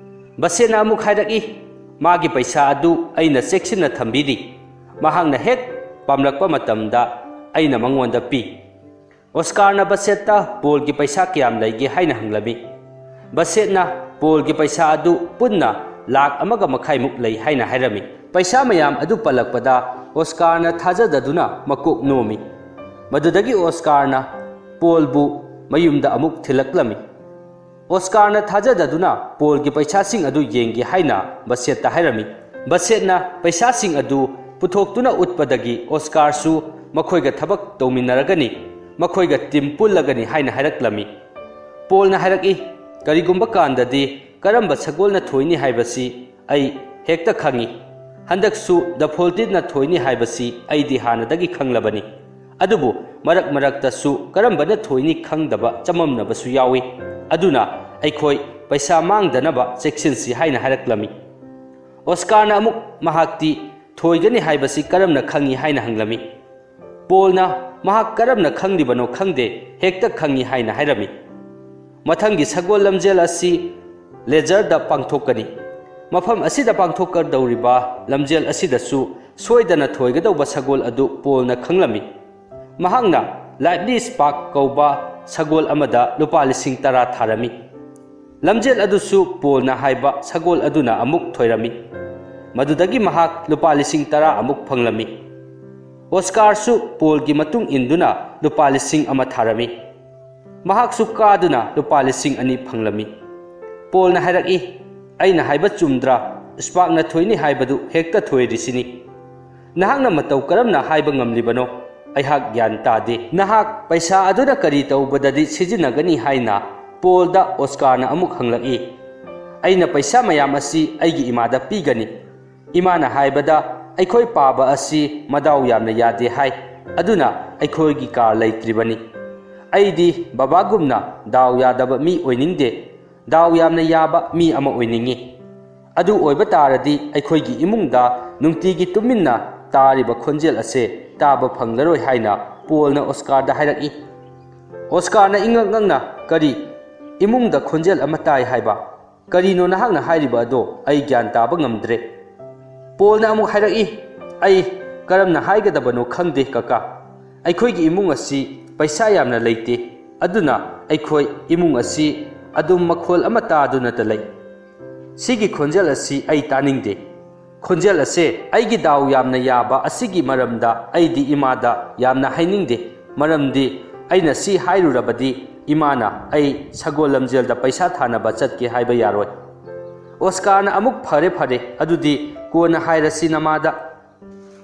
ꯕꯁꯦꯠꯅ ꯑꯃꯨꯛ ꯍꯥꯏꯔꯛꯏ, "ꯃꯥꯒꯤ ꯄꯩꯁꯥ ꯑꯗꯨ ꯑꯩꯅ ꯆꯦꯛꯁꯤꯟꯅ ꯊꯝꯕꯤꯔꯤ꯫ ꯃꯍꯥꯛꯅ ꯍꯦꯛ ꯄꯥꯝꯂꯛꯄ ꯃꯇꯝꯗ ꯑꯩꯅ ꯃꯉꯣꯟꯗ ꯄꯤ꯫" ꯑꯣꯁꯀꯥꯔꯅ ꯕꯁꯦꯠꯇ ꯄꯣꯜꯒꯤ ꯄꯩꯁꯥ ꯀꯌꯥꯝ ꯂꯩꯒꯦ ꯍꯥꯏꯅ ꯍꯪꯂꯝꯃꯤ꯫ ꯕꯁꯦꯠꯅ ꯄꯣꯜꯒꯤ ꯄꯩꯁꯥ ꯑꯗꯨ ꯄꯨꯟꯅ ꯂꯥꯛ ꯑꯃꯒ ꯃꯈꯥꯏꯃꯨꯛ ꯂꯩ ꯍꯥꯏꯅ ꯍꯥꯏꯔꯝꯃꯤ꯫ ꯄꯩꯁꯥ ꯃꯌꯥꯝ ꯑꯗꯨ ꯄꯜꯂꯛꯄꯗ ꯑꯣꯁꯀꯥꯔꯅ ꯊꯥꯖꯗꯗꯨꯅ ꯃꯀꯣꯛ ꯅꯣꯝꯃꯤ꯫ ꯃꯗꯨꯗꯒꯤ ꯑꯣꯁꯀꯥꯔꯅ ꯄꯣꯜꯕꯨ ꯃꯌꯨꯝꯗ ꯑꯃꯨꯛ ꯊꯤꯜꯂꯛꯂꯝꯃꯤ꯫ ꯑꯣꯁꯀꯥꯔꯅ ꯊꯥꯖꯗꯗꯨꯅ ꯄꯣꯜꯒꯤ ꯄꯩꯁꯥꯁꯤꯡ ꯑꯗꯨ ꯌꯦꯡꯒꯦ ꯍꯥꯏꯅ ꯕꯁꯦꯠꯇ ꯍꯥꯏꯔꯝꯃꯤ꯫ ꯕꯁꯦꯠꯅ ꯄꯩꯁꯥꯁꯤꯡ ꯑꯗꯨ ꯄꯨꯊꯣꯛꯇꯨꯅ ꯎꯠꯄꯗꯒꯤ ꯑꯣꯁꯀꯥꯔꯁꯨ ꯃꯈꯣꯏꯒ ꯊꯕꯛ ꯇꯧꯃꯤꯟꯅꯔꯒꯅꯤ, ꯃꯈꯣꯏꯒ ꯇꯤꯝ ꯄꯨꯜꯂꯒꯅꯤ ꯍꯥꯏꯅ ꯍꯥꯏꯔꯛꯂꯝꯃꯤ꯫ ꯄꯣꯜꯅ ꯍꯥꯏꯔꯛꯏ, "ꯀꯔꯤꯒꯨꯝꯕ ꯀꯥꯟꯗꯗꯤ ꯀꯔꯝꯕ ꯁꯒꯣꯜꯅ ꯊꯣꯏꯅꯤ ꯍꯥꯏꯕꯁꯤ ꯑꯩ ꯍꯦꯛꯇ ꯈꯪꯏ꯫ ꯍꯟꯗꯛꯁꯨ ꯗꯐꯣꯜꯇꯤꯟꯅ ꯊꯣꯏꯅꯤ ꯍꯥꯏꯕꯁꯤ ꯑꯩꯗꯤ ꯍꯥꯟꯅꯗꯒꯤ ꯈꯪꯂꯕꯅꯤ꯫ ꯑꯗꯨꯕꯨ ꯃꯔꯛ ꯃꯔꯛꯇꯁꯨ ꯀꯔꯝꯕꯅ ꯊꯣꯏꯅꯤ ꯈꯪꯗꯕ ꯆꯃꯝꯅꯕꯁꯨ ꯌꯥꯎꯏ꯫ ꯑꯗꯨꯅ ꯑꯩꯈꯣꯏ ꯄꯩꯁꯥ ꯃꯥꯡꯗꯅꯕ ꯆꯦꯛꯁꯤꯟꯁꯤ" ꯍꯥꯏꯅ ꯍꯥꯏꯔꯛꯂꯝꯃꯤ꯫ ꯑꯣꯁꯀꯥꯔꯅ ꯑꯃꯨꯛ ꯃꯍꯥꯛꯇꯤ ꯊꯣꯏꯒꯅꯤ ꯍꯥꯏꯕꯁꯤ ꯀꯔꯝꯅ ꯈꯪꯏ ꯍꯥꯏꯅ ꯍꯪꯂꯝꯃꯤ꯫ ꯄꯣꯜꯅ ꯃꯍꯥꯛ ꯀꯔꯝꯅ ꯈꯪꯂꯤꯕꯅꯣ ꯈꯪꯗꯦ, ꯍꯦꯛꯇ ꯈꯪꯏ ꯍꯥꯏꯅ ꯍꯥꯏꯔꯝꯃꯤ꯫ ꯃꯊꯪꯒꯤ ꯁꯒꯣꯜ ꯂꯝꯖꯦꯜ ꯑꯁꯤ ꯂꯦꯖꯔꯗ ꯄꯥꯡꯊꯣꯛꯀꯅꯤ꯫ ꯃꯐꯝ ꯑꯁꯤꯗ ꯄꯥꯡꯊꯣꯛꯀꯗꯧꯔꯤꯕ ꯂꯝꯖꯦꯜ ꯑꯁꯤꯗꯁꯨ ꯁꯣꯏꯗꯅ ꯊꯣꯏꯒꯗꯧꯕ ꯁꯒꯣꯜ ꯑꯗꯨ ꯄꯣꯜꯅ ꯈꯪꯂꯝꯃꯤ꯫ ꯃꯍꯥꯛꯅ ꯂꯥꯏꯠꯂꯤ ꯁ꯭ꯄꯥꯔꯛ ꯀꯧꯕ ꯁꯒꯣꯜ ꯑꯃꯗ ꯂꯨꯄꯥ ꯂꯤꯁꯤꯡ ꯇꯔꯥ ꯊꯥꯔꯝꯃꯤ꯫ ꯂꯝꯖꯦꯜ ꯑꯗꯨꯁꯨ ꯄꯣꯜꯅ ꯍꯥꯏꯕ ꯁꯒꯣꯜ ꯑꯗꯨꯅ ꯑꯃꯨꯛ ꯊꯣꯏꯔꯝꯃꯤ꯫ ꯃꯗꯨꯗꯒꯤ ꯃꯍꯥꯛ ꯂꯨꯄꯥ ꯂꯤꯁꯤꯡ ꯇꯔꯥ ꯑꯃꯨꯛ ꯐꯪꯂꯝꯃꯤ꯫ ꯑꯣꯁꯀꯥꯔꯁꯨ ꯄꯣꯜꯒꯤ ꯃꯇꯨꯡ ꯏꯟꯗꯨꯅ ꯂꯨꯄꯥ ꯂꯤꯁꯤꯡ ꯑꯃ ꯊꯥꯔꯝꯃꯤ꯫ ꯃꯍꯥꯛꯁꯨ ꯀꯥꯗꯨꯅ ꯂꯨꯄꯥ ꯂꯤꯁꯤꯡ ꯑꯅꯤ ꯐꯪꯂꯝꯃꯤ꯫ ꯄꯣꯜꯅ ꯍꯥꯏꯔꯛꯏ, "ꯑꯩꯅ ꯍꯥꯏꯕ ꯆꯨꯝꯗ꯭ꯔꯥ? ꯁ꯭ꯄꯥꯔꯛꯅ ꯊꯣꯏꯅꯤ ꯍꯥꯏꯕꯗꯨ ꯍꯦꯛꯇ ꯊꯣꯏꯔꯤꯁꯤꯅꯤ꯫" "ꯅꯍꯥꯛꯅ ꯃꯇꯧ ꯀꯔꯝꯅ ꯍꯥꯏꯕ ꯉꯝꯂꯤꯕꯅꯣ? ꯑꯩꯍꯥꯛ ꯒ꯭ꯌꯥꯟ ꯇꯥꯗꯦ꯫ ꯅꯍꯥꯛ ꯄꯩꯁꯥ ꯑꯗꯨꯅ ꯀꯔꯤ ꯇꯧꯕꯗꯗꯤ ꯁꯤꯖꯤꯟꯅꯒꯅꯤ?" ꯍꯥꯏꯅ ꯄꯣꯜꯗ ꯑꯣꯁꯀꯥꯔꯅ ꯑꯃꯨꯛ ꯍꯪꯂꯛꯏ꯫ "ꯑꯩꯅ ꯄꯩꯁꯥ ꯃꯌꯥꯝ ꯑꯁꯤ ꯑꯩꯒꯤ ꯏꯃꯥꯗ ꯄꯤꯒꯅꯤ꯫ ꯏꯃꯥꯅ ꯍꯥꯏꯕꯗ ꯑꯩꯈꯣꯏ ꯄꯥꯕ ꯑꯁꯤ ꯃꯗꯥꯎ ꯌꯥꯝꯅ ꯌꯥꯗꯦ ꯍꯥꯏ, ꯑꯗꯨꯅ ꯑꯩꯈꯣꯏꯒꯤ ꯀꯥꯔ ꯂꯩꯇ꯭ꯔꯤꯕꯅꯤ꯫ ꯑꯩꯗꯤ ꯕꯕꯥꯒꯨꯝꯅ ꯗꯥꯎ ꯌꯥꯗꯕ ꯃꯤ ꯑꯣꯏꯅꯤꯡꯗꯦ, ꯗꯥꯎ ꯌꯥꯝꯅ ꯌꯥꯕ ꯃꯤ ꯑꯃ ꯑꯣꯏꯅꯤꯡꯏ꯫ ꯑꯗꯨ ꯑꯣꯏꯕ ꯇꯥꯔꯗꯤ ꯑꯩꯈꯣꯏꯒꯤ ꯏꯃꯨꯡꯗ ꯅꯨꯡꯇꯤꯒꯤ ꯇꯨꯃꯤꯟꯅ ꯇꯥꯔꯤꯕ ꯈꯣꯟꯖꯦꯜ ꯑꯁꯦ ꯇꯥꯕ ꯐꯪꯂꯔꯣꯏ" ꯍꯥꯏꯅ ꯄꯣꯜꯅ ꯑꯣꯁꯀꯥꯔꯗ ꯍꯥꯏꯔꯛꯏ꯫ ꯑꯣꯁꯀꯥꯔꯅ ꯏꯉꯛ ꯉꯛꯅ, "ꯀꯔꯤ? ꯏꯃꯨꯡꯗ ꯈꯣꯟꯖꯦꯜ ꯑꯃ ꯇꯥꯏ ꯍꯥꯏꯕ? ꯀꯔꯤꯅꯣ ꯅꯍꯥꯛꯅ ꯍꯥꯏꯔꯤꯕ ꯑꯗꯣ? ꯑꯩ ꯒ꯭ꯌꯥꯟ ꯇꯥꯕ ꯉꯝꯗ꯭ꯔꯦ꯫" ꯄꯣꯜꯅ ꯑꯃꯨꯛ ꯍꯥꯏꯔꯛꯏ, "ꯑꯩ ꯀꯔꯝꯅ ꯍꯥꯏꯒꯗꯕꯅꯣ ꯈꯪꯗꯦ, ꯀꯀꯥ꯫ ꯑꯩꯈꯣꯏꯒꯤ ꯏꯃꯨꯡ ꯑꯁꯤ ꯄꯩꯁꯥ ꯌꯥꯝꯅ ꯂꯩꯇꯦ, ꯑꯗꯨꯅ ꯑꯩꯈꯣꯏ ꯏꯃꯨꯡ ꯑꯁꯤ ꯑꯗꯨꯝ ꯃꯈꯣꯜ ꯑꯃ ꯇꯥꯗꯨꯅꯇ ꯂꯩ꯫ ꯁꯤꯒꯤ ꯈꯣꯟꯖꯦꯜ ꯑꯁꯤ ꯑꯩ ꯇꯥꯅꯤꯡꯗꯦ꯫ ꯈꯣꯟꯖꯦꯜ ꯑꯁꯦ ꯑꯩꯒꯤ ꯗꯥꯎ ꯌꯥꯝꯅ ꯌꯥꯕ ꯑꯁꯤꯒꯤ ꯃꯔꯝꯗ ꯑꯩꯗꯤ ꯏꯃꯥꯗ ꯌꯥꯝꯅ ꯍꯥꯏꯅꯤꯡꯗꯦ, ꯃꯔꯝꯗꯤ ꯑꯩꯅ ꯁꯤ ꯍꯥꯏꯔꯨꯔꯕꯗꯤ ꯏꯃꯥꯅ ꯑꯩ ꯁꯒꯣꯜ ꯂꯝꯖꯦꯜꯗ ꯄꯩꯁꯥ ꯊꯥꯅꯕ ꯆꯠꯀꯦ ꯍꯥꯏꯕ ꯌꯥꯔꯣꯏ꯫" ꯑꯣꯁꯀꯥꯔꯅ ꯑꯃꯨꯛ, "ꯐꯔꯦ, ꯐꯔꯦ, ꯑꯗꯨꯗꯤ ꯀꯣꯟꯅ ꯍꯥꯏꯔꯁꯤ ꯅꯃꯥꯗ꯫"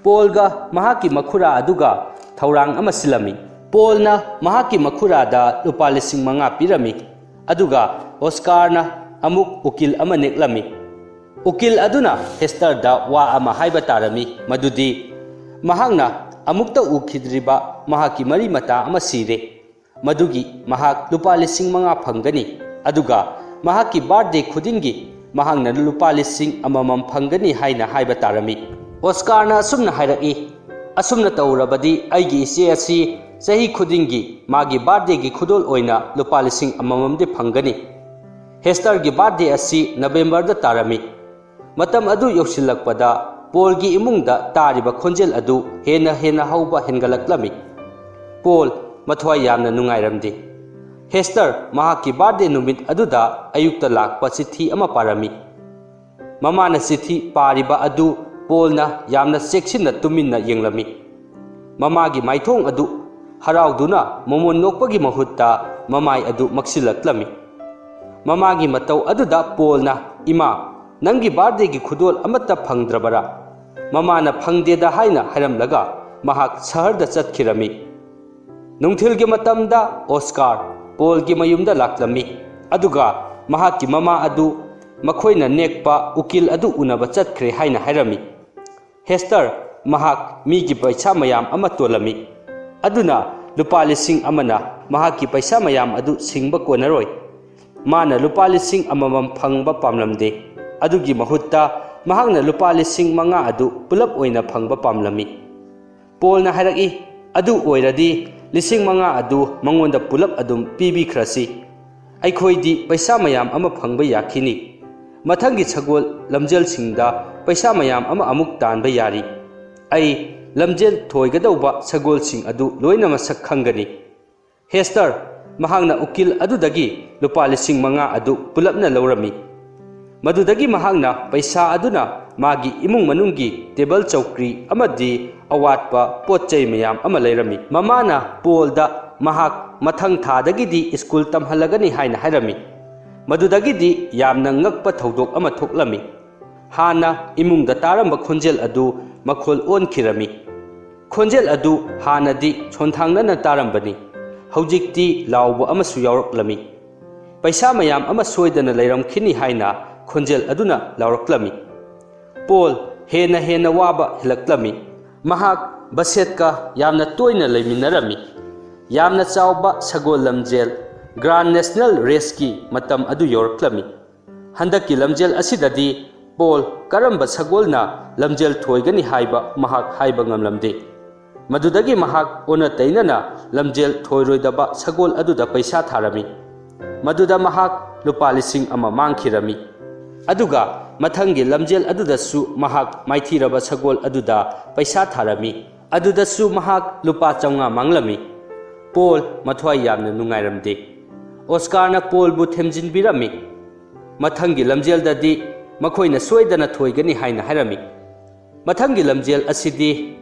ꯄꯣꯜꯒ ꯃꯍꯥꯛꯀꯤ ꯃꯈꯨꯔꯥ ꯑꯗꯨꯒ ꯊꯧꯔꯥꯡ ꯑꯃ ꯁꯤꯜꯂꯝꯃꯤ꯫ ꯄꯣꯜꯅ ꯃꯍꯥꯛꯀꯤ ꯃꯈꯨꯔꯥꯗ ꯂꯨꯄꯥ ꯂꯤꯁꯤꯡ ꯃꯉꯥ ꯄꯤꯔꯝꯃꯤ, ꯑꯗꯨꯒ ꯑꯣꯁꯀꯥꯔꯅ ꯑꯃꯨꯛ ꯎꯀꯤꯜ ꯑꯃ ꯅꯦꯛꯂꯝꯃꯤ꯫ ꯎꯀꯤꯜ ꯑꯗꯨꯅ ꯍꯦꯁꯇꯔꯗ ꯋꯥ ꯑꯃ ꯍꯥꯏꯕ ꯇꯥꯔꯝꯃꯤ, ꯃꯗꯨꯗꯤ ꯃꯍꯥꯛꯅ ꯑꯃꯨꯛꯇ ꯎꯈꯤꯗ꯭ꯔꯤꯕ ꯃꯍꯥꯛꯀꯤ ꯃꯔꯤ ꯃꯇꯥ ꯑꯃ ꯁꯤꯔꯦ꯫ ꯃꯗꯨꯒꯤ ꯃꯍꯥꯛ ꯂꯨꯄꯥ ꯂꯤꯁꯤꯡ ꯃꯉꯥ ꯐꯪꯒꯅꯤ, ꯑꯗꯨꯒ ꯃꯍꯥꯛꯀꯤ ꯕꯥꯔꯗꯦ ꯈꯨꯗꯤꯡꯒꯤ ꯃꯍꯥꯛꯅ ꯂꯨꯄꯥ ꯂꯤꯁꯤꯡ ꯑꯃꯃꯝ ꯐꯪꯒꯅꯤ ꯍꯥꯏꯅ ꯍꯥꯏꯕ ꯇꯥꯔꯝꯃꯤ꯫ ꯑꯣꯁꯀꯥꯔꯅ ꯑꯁꯨꯝꯅ ꯍꯥꯏꯔꯛꯏ, "ꯑꯁꯨꯝꯅ ꯇꯧꯔꯕꯗꯤ ꯑꯩꯒꯤ ꯏꯆꯦ ꯑꯁꯤ ꯆꯍꯤ ꯈꯨꯗꯤꯡꯒꯤ ꯃꯥꯒꯤ ꯕꯥꯔꯗꯦꯒꯤ ꯈꯨꯗꯣꯜ ꯑꯣꯏꯅ ꯂꯨꯄꯥ ꯂꯤꯁꯤꯡ ꯑꯃꯃꯝꯗꯤ ꯐꯪꯒꯅꯤ꯫" ꯍꯦꯁꯇꯔꯒꯤ ꯕꯥꯔꯗꯦ ꯑꯁꯤ ꯅꯕꯦꯝꯕꯔꯗ ꯇꯥꯔꯝꯃꯤ꯫ ꯃꯇꯝ ꯑꯗꯨ ꯌꯧꯁꯤꯜꯂꯛꯄꯗ ꯄꯣꯜꯒꯤ ꯏꯃꯨꯡꯗ ꯇꯥꯔꯤꯕ ꯈꯣꯟꯖꯦꯜ ꯑꯗꯨ ꯍꯦꯟꯅ ꯍꯦꯟꯅ ꯍꯧꯕ ꯍꯦꯟꯒꯠꯂꯛꯂꯝꯃꯤ꯫ ꯄꯣꯜ ꯃꯊ꯭ꯋꯥꯏ ꯌꯥꯝꯅ ꯅꯨꯡꯉꯥꯏꯔꯝꯗꯦ꯫ ꯍꯦꯁꯇꯔ ꯃꯍꯥꯛꯀꯤ ꯕꯥꯔꯗꯦ ꯅꯨꯃꯤꯠ ꯑꯗꯨꯗ ꯑꯌꯨꯛꯇ ꯂꯥꯛꯄ ꯆꯤꯊꯤ ꯑꯃ ꯄꯥꯔꯝꯃꯤ꯫ ꯃꯃꯥꯅ ꯆꯤꯊꯤ ꯄꯥꯔꯤꯕ ꯑꯗꯨ ꯄꯣꯜꯅ ꯌꯥꯝꯅ ꯆꯦꯛꯁꯤꯟꯅ ꯇꯨꯃꯤꯟꯅ ꯌꯦꯡꯂꯝꯃꯤ꯫ ꯃꯃꯥꯒꯤ ꯃꯥꯏꯊꯣꯡ ꯑꯗꯨ ꯍꯔꯥꯎꯗꯨꯅ ꯃꯃꯣꯟ ꯅꯣꯛꯄꯒꯤ ꯃꯍꯨꯠꯇ ꯃꯃꯥꯏ ꯑꯗꯨ ꯃꯛꯁꯤꯜꯂꯛꯂꯝꯃꯤ꯫ ꯃꯃꯥꯒꯤ ꯃꯇꯧ ꯑꯗꯨꯗ ꯄꯣꯜꯅ, "ꯏꯃꯥ, ꯅꯪꯒꯤ ꯕꯥꯔꯗꯦꯒꯤ ꯈꯨꯗꯣꯜ ꯑꯃꯠꯇ ꯐꯪꯗ꯭ꯔꯕꯔꯥ?" ꯃꯃꯥꯅ ꯐꯪꯗꯦꯗ ꯍꯥꯏꯅ ꯍꯥꯏꯔꯝꯂꯒ ꯃꯍꯥꯛ ꯁꯍꯔꯗ ꯆꯠꯈꯤꯔꯝꯃꯤ꯫ ꯅꯨꯡꯊꯤꯜꯒꯤ ꯃꯇꯝꯗ ꯑꯣꯁꯀꯥꯔ ꯄꯣꯜꯒꯤ ꯃꯌꯨꯝꯗ ꯂꯥꯛꯂꯝꯃꯤ, ꯑꯗꯨꯒ ꯃꯍꯥꯛꯀꯤ ꯃꯃꯥ ꯑꯗꯨ ꯃꯈꯣꯏꯅ ꯅꯦꯛꯄ ꯎꯀꯤꯜ ꯑꯗꯨ ꯎꯅꯕ ꯆꯠꯈ꯭ꯔꯦ ꯍꯥꯏꯅ ꯍꯥꯏꯔꯝꯃꯤ꯫ ꯍꯦꯁꯇꯔ ꯃꯍꯥꯛ ꯃꯤꯒꯤ ꯄꯩꯁꯥ ꯃꯌꯥꯝ ꯑꯃ ꯇꯣꯜꯂꯝꯃꯤ, ꯑꯗꯨꯅ ꯂꯨꯄꯥ ꯂꯤꯁꯤꯡ ꯑꯃꯅ ꯃꯍꯥꯛꯀꯤ ꯄꯩꯁꯥ ꯃꯌꯥꯝ ꯑꯗꯨ ꯁꯤꯡꯕ ꯀꯣꯟꯅꯔꯣꯏ꯫ ꯃꯥꯅ ꯂꯨꯄꯥ ꯂꯤꯁꯤꯡ ꯑꯃꯃꯝ ꯐꯪꯕ ꯄꯥꯝꯂꯝꯗꯦ꯫ ꯑꯗꯨꯒꯤ ꯃꯍꯨꯠꯇ ꯃꯍꯥꯛꯅ ꯂꯨꯄꯥ ꯂꯤꯁꯤꯡ ꯃꯉꯥ ꯑꯗꯨ ꯄꯨꯂꯞ ꯑꯣꯏꯅ ꯐꯪꯕ ꯄꯥꯝꯂꯝꯃꯤ꯫ ꯄꯣꯜꯅ ꯍꯥꯏꯔꯛꯏ, "ꯑꯗꯨ ꯑꯣꯏꯔꯗꯤ ꯂꯤꯁꯤꯡ ꯃꯉꯥ ꯑꯗꯨ ꯃꯉꯣꯟꯗ ꯄꯨꯂꯞ ꯑꯗꯨꯝ ꯄꯤꯕꯤꯈ꯭ꯔꯁꯤ꯫ ꯑꯩꯈꯣꯏꯗꯤ ꯄꯩꯁꯥ ꯃꯌꯥꯝ ꯑꯃ ꯐꯪꯕ ꯌꯥꯈꯤꯅꯤ꯫ ꯃꯊꯪꯒꯤ ꯁꯒꯣꯜ ꯂꯝꯖꯦꯜꯁꯤꯡꯗ ꯄꯩꯁꯥ ꯃꯌꯥꯝ ꯑꯃ ꯑꯃꯨꯛ ꯇꯥꯟꯕ ꯌꯥꯔꯤ꯫ ꯑꯩ ꯂꯝꯖꯦꯜ ꯊꯣꯏꯒꯗꯧꯕ ꯁꯒꯣꯜꯁꯤꯡ ꯑꯗꯨ ꯂꯣꯏꯅ ꯃꯁꯛ ꯈꯪꯒꯅꯤ꯫" ꯍꯦꯁꯇꯔ ꯃꯍꯥꯛꯅ ꯎꯀꯤꯜ ꯑꯗꯨꯗꯒꯤ ꯂꯨꯄꯥ ꯂꯤꯁꯤꯡ ꯃꯉꯥ ꯑꯗꯨ ꯄꯨꯂꯞꯅ ꯂꯧꯔꯝꯃꯤ꯫ ꯃꯗꯨꯗꯒꯤ ꯃꯍꯥꯛꯅ ꯄꯩꯁꯥ ꯑꯗꯨꯅ ꯃꯥꯒꯤ ꯏꯃꯨꯡ ꯃꯅꯨꯡꯒꯤ ꯇꯦꯕꯜ ꯆꯧꯀ꯭ꯔꯤ ꯑꯃꯗꯤ ꯑꯋꯥꯠꯄ ꯄꯣꯠ ꯆꯩ ꯃꯌꯥꯝ ꯑꯃ ꯂꯩꯔꯝꯃꯤ꯫ ꯃꯃꯥꯅ ꯄꯣꯜꯗ ꯃꯍꯥꯛ ꯃꯊꯪ ꯊꯥꯗꯒꯤꯗꯤ ꯁ꯭ꯀꯨꯜ ꯇꯝꯍꯜꯂꯒꯅꯤ ꯍꯥꯏꯅ ꯍꯥꯏꯔꯝꯃꯤ꯫ ꯃꯗꯨꯗꯒꯤꯗꯤ ꯌꯥꯝꯅ ꯉꯛꯄ ꯊꯧꯗꯣꯛ ꯑꯃ ꯊꯣꯛꯂꯝꯃꯤ꯫ ꯍꯥꯟꯅ ꯏꯃꯨꯡꯗ ꯇꯥꯔꯝꯕ ꯈꯣꯟꯖꯦꯜ ꯑꯗꯨ ꯃꯈꯣꯜ ꯑꯣꯟꯈꯤꯔꯝꯃꯤ꯫ ꯈꯣꯟꯖꯦꯜ ꯑꯗꯨ ꯍꯥꯟꯅꯗꯤ ꯁꯣꯟꯊꯥꯡꯅꯅ ꯇꯥꯔꯝꯕꯅꯤ, ꯍꯧꯖꯤꯛꯇꯤ ꯂꯥꯎꯕ ꯑꯃꯁꯨ ꯌꯥꯎꯔꯛꯂꯝꯃꯤ꯫ "ꯄꯩꯁꯥ ꯃꯌꯥꯝ ꯑꯃ ꯁꯣꯏꯗꯅ ꯂꯩꯔꯝꯈꯤꯅꯤ" ꯍꯥꯏꯅ ꯈꯣꯟꯖꯦꯜ ꯑꯗꯨꯅ ꯂꯥꯎꯔꯛꯂꯝꯃꯤ꯫ ꯄꯣꯜ ꯍꯦꯟꯅ ꯍꯦꯟꯅ ꯋꯥꯕ ꯍꯦꯜꯂꯛꯂꯝꯃꯤ꯫ ꯃꯍꯥꯛ ꯕꯁꯦꯠꯀ ꯌꯥꯝꯅ ꯇꯣꯏꯅ ꯂꯩꯃꯤꯟꯅꯔꯝꯃꯤ꯫ ꯌꯥꯝꯅ ꯆꯥꯎꯕ ꯁꯒꯣꯜ ꯂꯝꯖꯦꯜ, ꯒ꯭ꯔꯥꯟ ꯅꯦꯁꯅꯦꯜ ꯔꯦꯁꯀꯤ ꯃꯇꯝ ꯑꯗꯨ ꯌꯧꯔꯛꯂꯝꯃꯤ꯫ ꯍꯟꯗꯛꯀꯤ ꯂꯝꯖꯦꯜ ꯑꯁꯤꯗꯗꯤ ꯄꯣꯜ ꯀꯔꯝꯕ ꯁꯒꯣꯜꯅ ꯂꯝꯖꯦꯜ ꯊꯣꯏꯒꯅꯤ ꯍꯥꯏꯕ ꯃꯍꯥꯛ ꯍꯥꯏꯕ ꯉꯝꯂꯝꯗꯦ꯫ ꯃꯗꯨꯗꯒꯤ ꯃꯍꯥꯛ ꯑꯣꯟꯅ ꯇꯩꯅꯅ ꯂꯝꯖꯦꯜ ꯊꯣꯏꯔꯣꯏꯗꯕ ꯁꯒꯣꯜ ꯑꯗꯨꯗ ꯄꯩꯁꯥ ꯊꯥꯔꯝꯃꯤ꯫ ꯃꯗꯨꯗ ꯃꯍꯥꯛ ꯂꯨꯄꯥ ꯂꯤꯁꯤꯡ ꯑꯃ ꯃꯥꯡꯈꯤꯔꯝꯃꯤ꯫ ꯑꯗꯨꯒ ꯃꯊꯪꯒꯤ ꯂꯝꯖꯦꯜ ꯑꯗꯨꯗꯁꯨ ꯃꯍꯥꯛ ꯃꯥꯏꯊꯤꯔꯕ ꯁꯒꯣꯜ ꯑꯗꯨꯗ ꯄꯩꯁꯥ ꯊꯥꯔꯝꯃꯤ꯫ ꯑꯗꯨꯗꯁꯨ ꯃꯍꯥꯛ ꯂꯨꯄꯥ ꯆꯥꯝꯃꯉꯥ ꯃꯥꯡꯂꯝꯃꯤ꯫ ꯄꯣꯜ ꯃꯊ꯭ꯋꯥꯏ ꯌꯥꯝꯅ ꯅꯨꯡꯉꯥꯏꯔꯝꯗꯦ꯫ ꯑꯣꯁꯀꯥꯔꯅ ꯄꯣꯜꯕꯨ ꯊꯦꯝꯖꯤꯟꯕꯤꯔꯝꯃꯤ꯫ ꯃꯊꯪꯒꯤ ꯂꯝꯖꯦꯜꯗꯗꯤ ꯃꯈꯣꯏꯅ ꯁꯣꯏꯗꯅ ꯊꯣꯏꯒꯅꯤ ꯍꯥꯏꯅ ꯍꯥꯏꯔꯝꯃꯤ꯫ ꯃꯊꯪꯒꯤ ꯂꯝꯖꯦꯜ ꯑꯁꯤꯗꯤ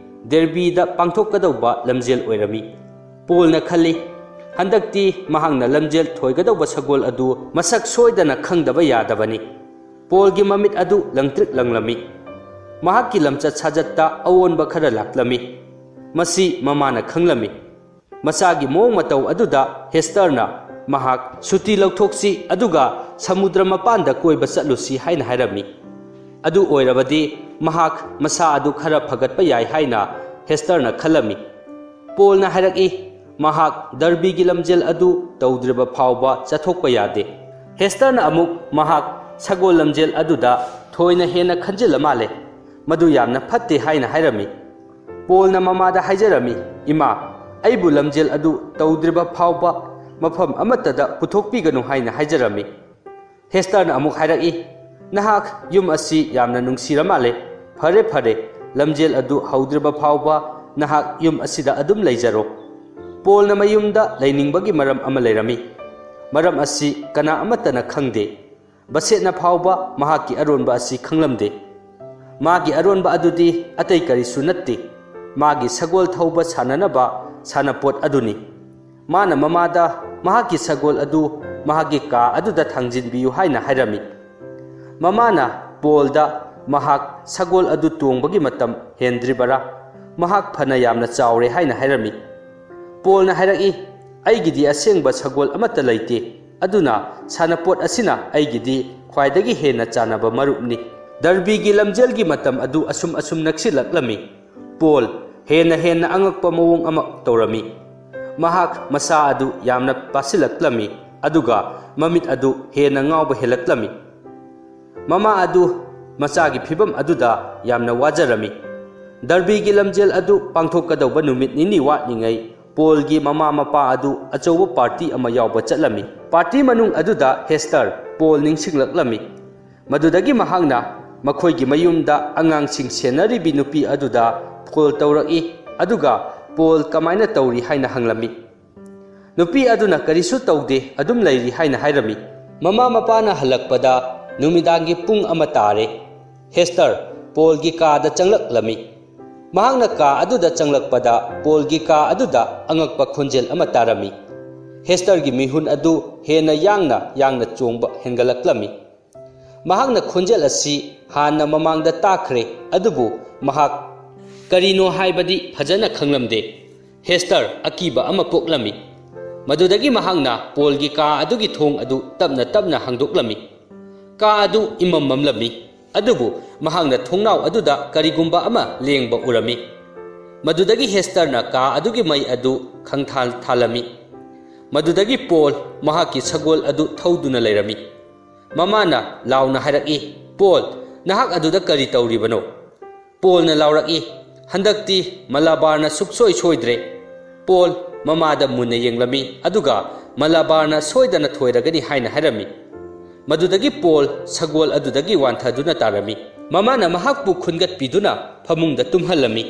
ꯗꯦꯔꯕꯤꯗ ꯄꯥꯡꯊꯣꯛꯀꯗꯧꯕ ꯂꯝꯖꯦꯜ ꯑꯣꯏꯔꯝꯃꯤ꯫ ꯄꯣꯜꯅ ꯈꯜꯂꯤ, ꯍꯟꯗꯛꯇꯤ ꯃꯍꯥꯛꯅ ꯂꯝꯖꯦꯜ ꯊꯣꯏꯒꯗꯧꯕ ꯁꯒꯣꯜ ꯑꯗꯨ ꯃꯁꯛ ꯁꯣꯏꯗꯅ ꯈꯪꯗꯕ ꯌꯥꯗꯕꯅꯤ꯫ ꯄꯣꯜꯒꯤ ꯃꯃꯤꯠ ꯑꯗꯨ ꯂꯪꯇ꯭ꯔꯤꯛ ꯂꯪꯂꯝꯃꯤ꯫ ꯃꯍꯥꯛꯀꯤ ꯂꯝꯆꯠ ꯁꯥꯖꯠꯇ ꯑꯑꯣꯟꯕ ꯈꯔ ꯂꯥꯛꯂꯝꯃꯤ꯫ ꯃꯁꯤ ꯃꯃꯥꯅ ꯈꯪꯂꯝꯃꯤ꯫ ꯃꯆꯥꯒꯤ ꯃꯑꯣꯡ ꯃꯇꯧ ꯑꯗꯨꯗ ꯍꯦꯁꯇꯔꯅ ꯃꯍꯥꯛ ꯁꯨꯇꯤ ꯂꯧꯊꯣꯛꯁꯤ, ꯑꯗꯨꯒ ꯁꯃꯨꯗ꯭ꯔ ꯃꯄꯥꯟꯗ ꯀꯣꯏꯕ ꯆꯠꯂꯨꯁꯤ ꯍꯥꯏꯅ ꯍꯥꯏꯔꯝꯃꯤ꯫ ꯑꯗꯨ ꯑꯣꯏꯔꯕꯗꯤ ꯃꯍꯥꯛ ꯃꯁꯥ ꯑꯗꯨ ꯈꯔ ꯐꯒꯠꯄ ꯌꯥꯏ ꯍꯥꯏꯅ ꯍꯦꯁꯇꯔꯅ ꯈꯜꯂꯝꯃꯤ꯫ ꯄꯣꯜꯅ ꯍꯥꯏꯔꯛꯏ, ꯃꯍꯥꯛ ꯗꯔꯕꯤꯒꯤ ꯂꯝꯖꯦꯜ ꯑꯗꯨ ꯇꯧꯗ꯭ꯔꯤꯕ ꯐꯥꯎꯕ ꯆꯠꯊꯣꯛꯄ ꯌꯥꯗꯦ꯫ ꯍꯦꯁꯇꯔꯅ ꯑꯃꯨꯛ ꯃꯍꯥꯛ ꯁꯒꯣꯜ ꯂꯝꯖꯦꯜ ꯑꯗꯨꯗ ꯊꯣꯏꯅ ꯍꯦꯟꯅ ꯈꯟꯖꯤꯜꯂ ꯃꯥꯜꯂꯦ꯫ ꯃꯗꯨ ꯌꯥꯝꯅ ꯐꯠꯇꯦ ꯍꯥꯏꯅ ꯍꯥꯏꯔꯝꯃꯤ꯫ ꯄꯣꯜꯅ ꯃꯃꯥꯗ ꯍꯥꯏꯖꯔꯝꯃꯤ, "ꯏꯃꯥ, ꯑꯩꯕꯨ ꯂꯝꯖꯦꯜ ꯑꯗꯨ ꯇꯧꯗ꯭ꯔꯤꯕ ꯐꯥꯎꯕ ꯃꯐꯝ ꯑꯃꯠꯇꯗ ꯄꯨꯊꯣꯛꯄꯤꯒꯅꯨ" ꯍꯥꯏꯅ ꯍꯥꯏꯖꯔꯝꯃꯤ꯫ ꯍꯦꯁꯇꯔꯅ ꯑꯃꯨꯛ ꯍꯥꯏꯔꯛꯏ, "ꯅꯍꯥꯛ ꯌꯨꯝ ꯑꯁꯤ ꯌꯥꯝꯅ ꯅꯨꯡꯁꯤꯔ ꯃꯥꯜꯂꯦ꯫ ꯐꯔꯦ, ꯐꯔꯦ, ꯂꯝꯖꯦꯜ ꯑꯗꯨ ꯍꯧꯗ꯭ꯔꯤꯕ ꯐꯥꯎꯕ ꯅꯍꯥꯛ ꯌꯨꯝ ꯑꯁꯤꯗ ꯑꯗꯨꯝ ꯂꯩꯖꯔꯣ꯫" ꯄꯣꯜꯅ ꯃꯌꯨꯝꯗ ꯂꯩꯅꯤꯡꯕꯒꯤ ꯃꯔꯝ ꯑꯃ ꯂꯩꯔꯝꯃꯤ꯫ ꯃꯔꯝ ꯑꯁꯤ ꯀꯅꯥ ꯑꯃꯠꯇꯅ ꯈꯪꯗꯦ꯫ ꯕꯁꯦꯠꯅ ꯐꯥꯎꯕ ꯃꯍꯥꯛꯀꯤ ꯑꯔꯣꯟꯕ ꯑꯁꯤ ꯈꯪꯂꯝꯗꯦ꯫ ꯃꯥꯒꯤ ꯑꯔꯣꯟꯕ ꯑꯗꯨꯗꯤ ꯑꯇꯩ ꯀꯔꯤꯁꯨ ꯅꯠꯇꯦ, ꯃꯥꯒꯤ ꯁꯒꯣꯜ ꯊꯧꯕ ꯁꯥꯟꯅꯅꯕ ꯁꯥꯟꯅꯄꯣꯠ ꯑꯗꯨꯅꯤ꯫ ꯃꯥꯅ ꯃꯃꯥꯗ ꯃꯍꯥꯛꯀꯤ ꯁꯒꯣꯜ ꯑꯗꯨ ꯃꯍꯥꯛꯀꯤ ꯀꯥ ꯑꯗꯨꯗ ꯊꯥꯡꯖꯤꯟꯕꯤꯌꯨ ꯍꯥꯏꯅ ꯍꯥꯏꯔꯝꯃꯤ꯫ ꯃꯃꯥꯅ ꯄꯣꯜꯗ ꯃꯍꯥꯛ ꯁꯒꯣꯜ ꯑꯗꯨ ꯇꯣꯡꯕꯒꯤ ꯃꯇꯝ ꯍꯦꯟꯗ꯭ꯔꯤꯕꯔꯥ, ꯃꯍꯥꯛ ꯐꯅ ꯌꯥꯝꯅ ꯆꯥꯎꯔꯦ ꯍꯥꯏꯅ ꯍꯥꯏꯔꯝꯃꯤ꯫ ꯄꯣꯜꯅ ꯍꯥꯏꯔꯛꯏ, "ꯑꯩꯒꯤꯗꯤ ꯑꯁꯦꯡꯕ ꯁꯒꯣꯜ ꯑꯃꯠꯇ ꯂꯩꯇꯦ, ꯑꯗꯨꯅ ꯁꯥꯟꯅꯄꯣꯠ ꯑꯁꯤꯅ ꯑꯩꯒꯤꯗꯤ ꯈ꯭ꯋꯥꯏꯗꯒꯤ ꯍꯦꯟꯅ ꯆꯥꯟꯅꯕ ꯃꯔꯨꯞꯅꯤ꯫" ꯗꯔꯕꯤꯒꯤ ꯂꯝꯖꯦꯜꯒꯤ ꯃꯇꯝ ꯑꯗꯨ ꯑꯁꯨꯝ ꯑꯁꯨꯝ ꯅꯛꯁꯤꯜꯂꯛꯂꯝꯃꯤ꯫ ꯄꯣꯜ ꯍꯦꯟꯅ ꯍꯦꯟꯅ ꯑꯉꯛꯄ ꯃꯑꯣꯡ ꯑꯃ ꯇꯧꯔꯝꯃꯤ꯫ ꯃꯍꯥꯛ ꯃꯁꯥ ꯑꯗꯨ ꯌꯥꯝꯅ ꯄꯥꯁꯤꯜꯂꯛꯂꯝꯃꯤ, ꯑꯗꯨꯒ ꯃꯃꯤꯠ ꯑꯗꯨ ꯍꯦꯟꯅ ꯉꯥꯎꯕ ꯍꯦꯜꯂꯛꯂꯝꯃꯤ꯫ ꯃꯃꯥ ꯑꯗꯨ ꯃꯆꯥꯒꯤ ꯐꯤꯚꯝ ꯑꯗꯨꯗ ꯌꯥꯝꯅ ꯋꯥꯖꯔꯝꯃꯤ꯫ ꯗꯔꯕꯤꯒꯤ ꯂꯝꯖꯦꯜ ꯑꯗꯨ ꯄꯥꯡꯊꯣꯛꯀꯗꯧꯕ ꯅꯨꯃꯤꯠ ꯅꯤꯅꯤ ꯋꯥꯠꯂꯤꯉꯩ ꯄꯣꯜꯒꯤ ꯃꯃꯥ ꯃꯄꯥ ꯑꯗꯨ ꯑꯆꯧꯕ ꯄꯥꯔꯇꯤ ꯑꯃ ꯌꯥꯎꯕ ꯆꯠꯂꯝꯃꯤ꯫ ꯄꯥꯔꯇꯤ ꯃꯅꯨꯡ ꯑꯗꯨꯗ ꯍꯦꯁꯇꯔ ꯄꯣꯜ ꯅꯤꯡꯁꯤꯡꯂꯛꯂꯝꯃꯤ꯫ ꯃꯗꯨꯗꯒꯤ ꯃꯍꯥꯛꯅ ꯃꯈꯣꯏꯒꯤ ꯃꯌꯨꯝꯗ ꯑꯉꯥꯡꯁꯤꯡ ꯁꯦꯟꯅꯔꯤꯕꯤ ꯅꯨꯄꯤ ꯑꯗꯨꯗ ꯐꯣꯟ ꯇꯧꯔꯛꯏ, ꯑꯗꯨꯒ ꯄꯣꯜ ꯀꯃꯥꯏꯅ ꯇꯧꯔꯤ ꯍꯥꯏꯅ ꯍꯪꯂꯝꯃꯤ꯫ ꯅꯨꯄꯤ ꯑꯗꯨꯅ ꯀꯔꯤꯁꯨ ꯇꯧꯗꯦ, ꯑꯗꯨꯝ ꯂꯩꯔꯤ ꯍꯥꯏꯅ ꯍꯥꯏꯔꯝꯃꯤ꯫ ꯃꯃꯥ ꯃꯄꯥꯅ ꯍꯜꯂꯛꯄꯗ ꯅꯨꯃꯤꯗꯥꯡꯒꯤ ꯄꯨꯡ ꯑꯃ ꯇꯥꯔꯦ꯫ ꯍꯦꯁꯇꯔ ꯄꯣꯜꯒꯤ ꯀꯥꯗ ꯆꯪꯂꯛꯂꯝꯃꯤ꯫ ꯃꯍꯥꯛꯅ ꯀꯥ ꯑꯗꯨꯗ ꯆꯪꯂꯛꯄꯗ ꯄꯣꯜꯒꯤ ꯀꯥ ꯑꯗꯨꯗ ꯑꯉꯛꯄ ꯈꯣꯟꯖꯦꯜ ꯑꯃ ꯇꯥꯔꯝꯃꯤ꯫ ꯍꯦꯁꯇꯔꯒꯤ ꯃꯤꯍꯨꯟ ꯑꯗꯨ ꯍꯦꯟꯅ ꯌꯥꯡꯅ ꯌꯥꯡꯅ ꯆꯣꯡꯕ ꯍꯦꯟꯒꯠꯂꯛꯂꯝꯃꯤ꯫ ꯃꯍꯥꯛꯅ ꯈꯣꯟꯖꯦꯜ ꯑꯁꯤ ꯍꯥꯟꯅ ꯃꯃꯥꯡꯗ ꯇꯥꯈ꯭ꯔꯦ, ꯑꯗꯨꯕꯨ ꯃꯍꯥꯛ ꯀꯔꯤꯅꯣ ꯍꯥꯏꯕꯗꯤ ꯐꯖꯅ ꯈꯪꯂꯝꯗꯦ꯫ ꯍꯦꯁꯇꯔ ꯑꯀꯤꯕ ꯑꯃ ꯄꯣꯛꯂꯝꯃꯤ꯫ ꯃꯗꯨꯗꯒꯤ ꯃꯍꯥꯛꯅ ꯄꯣꯜꯒꯤ ꯀꯥ ꯑꯗꯨꯒꯤ ꯊꯣꯡ ꯑꯗꯨ ꯇꯞꯅ ꯇꯞꯅ ꯍꯥꯡꯗꯣꯛꯂꯝꯃꯤ꯫ ꯀꯥ ꯑꯗꯨ ꯏꯃꯝ ꯃꯝꯂꯝꯃꯤ, ꯑꯗꯨꯕꯨ ꯃꯍꯥꯛꯅ ꯊꯣꯡꯅꯥꯎ ꯑꯗꯨꯗ ꯀꯔꯤꯒꯨꯝꯕ ꯑꯃ ꯂꯦꯡꯕ ꯎꯔꯝꯃꯤ꯫ ꯃꯗꯨꯗꯒꯤ ꯍꯦꯁꯇꯔꯅ ꯀꯥ ꯑꯗꯨꯒꯤ ꯃꯩ ꯑꯗꯨ ꯈꯪꯊꯥꯜ ꯊꯥꯜꯂꯝꯃꯤ꯫ ꯃꯗꯨꯗꯒꯤ ꯄꯣꯜ ꯃꯍꯥꯛꯀꯤ ꯁꯒꯣꯜ ꯑꯗꯨ ꯊꯧꯗꯨꯅ ꯂꯩꯔꯝꯃꯤ꯫ ꯃꯃꯥꯅ ꯂꯥꯎꯅ ꯍꯥꯏꯔꯛꯏ, "ꯄꯣꯜ, ꯅꯍꯥꯛ ꯑꯗꯨꯗ ꯀꯔꯤ ꯇꯧꯔꯤꯕꯅꯣ?" ꯄꯣꯜꯅ ꯂꯥꯎꯔꯛꯏ, "ꯍꯟꯗꯛꯇꯤ ꯃꯂꯥꯕꯥꯔꯅ ꯁꯨꯛꯁꯣꯏ ꯁꯣꯏꯗ꯭ꯔꯦ꯫" ꯄꯣꯜ ꯃꯃꯥꯗ ꯃꯨꯟꯅ ꯌꯦꯡꯂꯝꯃꯤ, ꯑꯗꯨꯒ "ꯃꯂꯥꯕꯥꯔꯅ ꯁꯣꯏꯗꯅ ꯊꯣꯏꯔꯒꯅꯤ" ꯍꯥꯏꯅ ꯍꯥꯏꯔꯝꯃꯤ꯫ ꯃꯗꯨꯗꯒꯤ ꯄꯣꯜ ꯁꯒꯣꯜ ꯑꯗꯨꯗꯒꯤ ꯋꯥꯟꯊꯗꯨꯅ ꯇꯥꯔꯝꯃꯤ꯫ ꯃꯃꯥꯅ ꯃꯍꯥꯛꯄꯨ ꯈꯨꯟꯒꯠꯄꯤꯗꯨꯅ ꯐꯃꯨꯡꯗ ꯇꯨꯝꯍꯜꯂꯝꯃꯤ꯫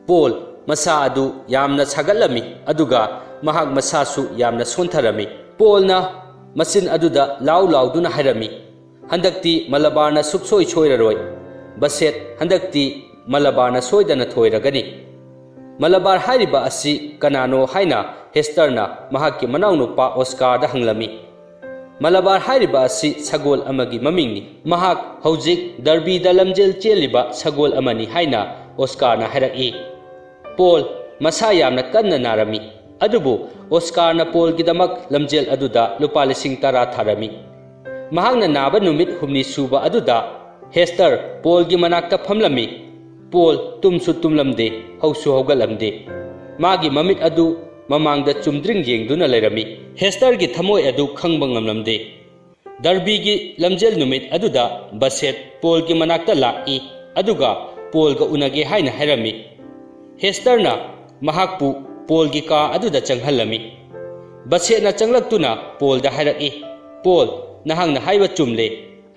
ꯄꯣꯜ ꯃꯁꯥ ꯑꯗꯨ ꯌꯥꯝꯅ ꯁꯥꯒꯠꯂꯝꯃꯤ, ꯑꯗꯨꯒ ꯃꯍꯥꯛ ꯃꯁꯥꯁꯨ ꯌꯥꯝꯅ ꯁꯣꯟꯊꯔꯝꯃꯤ꯫ ꯄꯣꯜꯅ ꯃꯆꯤꯟ ꯑꯗꯨꯗ ꯂꯥꯎ ꯂꯥꯎꯗꯨꯅ ꯍꯥꯏꯔꯝꯃꯤ, "ꯍꯟꯗꯛꯇꯤ ꯃꯂꯥꯕꯥꯔꯅ ꯁꯨꯛꯁꯣꯏ ꯁꯣꯏꯔꯔꯣꯏ꯫ ꯕꯁꯦꯠ, ꯍꯟꯗꯛꯇꯤ ꯃꯂꯥꯕꯥꯔꯅ ꯁꯣꯏꯗꯅ ꯊꯣꯏꯔꯒꯅꯤ꯫" "ꯃꯂꯥꯕꯥꯔ ꯍꯥꯏꯔꯤꯕ ꯑꯁꯤ ꯀꯅꯥꯅꯣ?" ꯍꯥꯏꯅ ꯍꯦꯁꯇꯔꯅ ꯃꯍꯥꯛꯀꯤ ꯃꯅꯥꯎꯅꯨꯄꯥ ꯑꯣꯁꯀꯥꯔꯗ ꯍꯪꯂꯝꯃꯤ꯫ "ꯃꯂꯥꯕꯥꯔ ꯍꯥꯏꯔꯤꯕ ꯑꯁꯤ ꯁꯒꯣꯜ ꯑꯃꯒꯤ ꯃꯃꯤꯡꯅꯤ꯫ ꯃꯍꯥꯛ ꯍꯧꯖꯤꯛ ꯗꯔꯕꯤꯗ ꯂꯝꯖꯦꯜ ꯆꯦꯜꯂꯤꯕ ꯁꯒꯣꯜ ꯑꯃꯅꯤ" ꯍꯥꯏꯅ ꯑꯣꯁꯀꯥꯔꯅ ꯍꯥꯏꯔꯛꯏ꯫ ꯄꯣꯜ ꯃꯁꯥ ꯌꯥꯝꯅ ꯀꯟꯅ ꯅꯥꯔꯝꯃꯤ, ꯑꯗꯨꯕꯨ ꯑꯣꯁꯀꯥꯔꯅ ꯄꯣꯜꯒꯤꯗꯃꯛ ꯂꯝꯖꯦꯜ ꯑꯗꯨꯗ ꯂꯨꯄꯥ ꯂꯤꯁꯤꯡ ꯇꯔꯥ ꯊꯥꯔꯝꯃꯤ꯫ ꯃꯍꯥꯛꯅ ꯅꯥꯕ ꯅꯨꯃꯤꯠ ꯍꯨꯝꯅꯤ ꯁꯨꯕ ꯑꯗꯨꯗ ꯍꯦꯁꯇꯔ ꯄꯣꯜꯒꯤ ꯃꯅꯥꯛꯇ ꯐꯝꯂꯝꯃꯤ꯫ ꯄꯣꯜ ꯇꯨꯝꯁꯨ ꯇꯨꯝꯂꯝꯗꯦ, ꯍꯧꯁꯨ ꯍꯧꯒꯠꯂꯝꯗꯦ꯫ ꯃꯥꯒꯤ ꯃꯃꯤꯠ ꯑꯗꯨ ꯃꯃꯥꯡꯗ ꯆꯨꯝꯗ꯭ꯔꯤꯡ ꯌꯦꯡꯗꯨꯅ ꯂꯩꯔꯝꯃꯤ꯫ ꯍꯦꯁꯇꯔꯒꯤ ꯊꯃꯣꯏ ꯑꯗꯨ ꯈꯪꯕ ꯉꯝꯂꯝꯗꯦ꯫ ꯗꯔꯕꯤꯒꯤ ꯂꯝꯖꯦꯜ ꯅꯨꯃꯤꯠ ꯑꯗꯨꯗ ꯕꯁꯦꯠ ꯄꯣꯜꯒꯤ ꯃꯅꯥꯛꯇ ꯂꯥꯛꯏ, ꯑꯗꯨꯒ ꯄꯣꯜꯒ ꯎꯅꯒꯦ ꯍꯥꯏꯅ ꯍꯥꯏꯔꯝꯃꯤ꯫ ꯍꯦꯁꯇꯔꯅ ꯃꯍꯥꯛꯄꯨ ꯄꯣꯜꯒꯤ ꯀꯥ ꯑꯗꯨꯗ ꯆꯪꯍꯜꯂꯝꯃꯤ꯫ ꯕꯁꯦꯠꯅ ꯆꯪꯂꯛꯇꯨꯅ ꯄꯣꯜꯗ ꯍꯥꯏꯔꯛꯏ, "ꯄꯣꯜ, ꯅꯍꯥꯛꯅ ꯍꯥꯏꯕ ꯆꯨꯝꯂꯦ꯫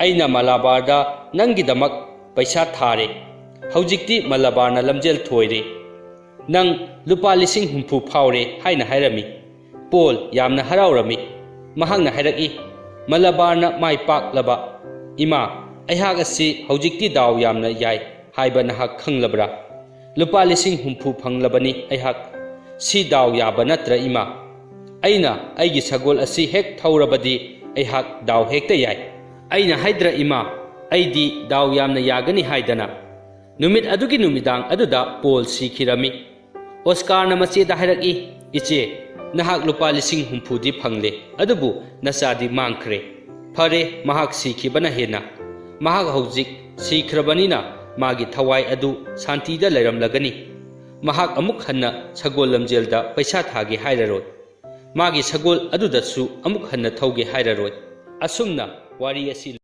ꯑꯩꯅ ꯃꯂꯥꯕꯥꯔꯗ ꯅꯪꯒꯤꯗꯃꯛ ꯄꯩꯁꯥ ꯊꯥꯔꯦ꯫ ꯍꯧꯖꯤꯛꯇꯤ ꯃꯂꯥꯕꯥꯔꯅ ꯂꯝꯖꯦꯜ ꯊꯣꯏꯔꯦ꯫ ꯅꯪ ꯂꯨꯄꯥ ꯂꯤꯁꯤꯡ ꯍꯨꯝꯐꯨ ꯐꯥꯎꯔꯦ" ꯍꯥꯏꯅ ꯍꯥꯏꯔꯝꯃꯤ꯫ ꯄꯣꯜ ꯌꯥꯝꯅ ꯍꯔꯥꯎꯔꯝꯃꯤ꯫ ꯃꯍꯥꯛꯅ ꯍꯥꯏꯔꯛꯏ, "ꯃꯂꯥꯕꯥꯔꯅ ꯃꯥꯏ ꯄꯥꯛꯂꯕ꯫ ꯏꯃꯥ, ꯑꯩꯍꯥꯛ ꯑꯁꯤ ꯍꯧꯖꯤꯛꯇꯤ ꯗꯥꯎ ꯌꯥꯝꯅ ꯌꯥꯏ ꯍꯥꯏꯕ ꯅꯍꯥꯛ ꯈꯪꯂꯕ꯭ꯔꯥ? ꯂꯨꯄꯥ ꯂꯤꯁꯤꯡ ꯍꯨꯝꯐꯨ ꯐꯪꯂꯕꯅꯤ ꯑꯩꯍꯥꯛ꯫ ꯁꯤ ꯗꯥꯎ ꯌꯥꯕ ꯅꯠꯇ꯭ꯔꯥ, ꯏꯃꯥ? ꯑꯩꯅ ꯑꯩꯒꯤ ꯁꯒꯣꯜ ꯑꯁꯤ ꯍꯦꯛ ꯊꯧꯔꯕꯗꯤ ꯑꯩꯍꯥꯛ ꯗꯥꯎ ꯍꯦꯛꯇ ꯌꯥꯏ꯫" ꯑꯩꯅ ꯍꯥꯏꯗ꯭ꯔꯥ ꯏꯃꯥ, ꯑꯩꯗꯤ ꯗꯥꯎ ꯌꯥꯝꯅ ꯌꯥꯒꯅꯤ ꯍꯥꯏꯗꯅ꯫ ꯅꯨꯃꯤꯠ ꯑꯗꯨꯒꯤ ꯅꯨꯃꯤꯗꯥꯡ ꯑꯗꯨꯗ ꯄꯣꯜ ꯁꯤꯈꯤꯔꯝꯃꯤ꯫ ꯑꯣꯁꯀꯥꯔꯅ ꯃꯆꯦꯗ ꯍꯥꯏꯔꯛꯏ, "ꯏꯆꯦ, ꯅꯍꯥꯛ ꯂꯨꯄꯥ ꯂꯤꯁꯤꯡ ꯍꯨꯝꯐꯨꯗꯤ ꯐꯪꯂꯦ, ꯑꯗꯨꯕꯨ ꯅꯆꯥꯗꯤ ꯃꯥꯡꯈ꯭ꯔꯦ꯫ ꯐꯔꯦ, ꯃꯍꯥꯛ ꯁꯤꯈꯤꯕꯅ ꯍꯦꯟꯅ꯫ ꯃꯍꯥꯛ ꯍꯧꯖꯤꯛ ꯁꯤꯈ꯭ꯔꯕꯅꯤꯅ ꯃꯥꯒꯤ ꯊꯋꯥꯏ ꯑꯗꯨ ꯁꯥꯟꯇꯤꯗ ꯂꯩꯔꯝꯂꯒꯅꯤ꯫ ꯃꯍꯥꯛ ꯑꯃꯨꯛ ꯍꯟꯅ ꯁꯒꯣꯜ ꯂꯝꯖꯦꯜꯗ ꯄꯩꯁꯥ ꯊꯥꯒꯦ ꯍꯥꯏꯔꯔꯣꯏ꯫ ꯃꯥꯒꯤ ꯁꯒꯣꯜ ꯑꯗꯨꯗꯁꯨ ꯑꯃꯨꯛ ꯍꯟꯅ ꯊꯧꯒꯦ ꯍꯥꯏꯔꯔꯣꯏ꯫" ꯑꯁꯨꯝꯅ ꯋꯥꯔꯤ ꯑꯁꯤ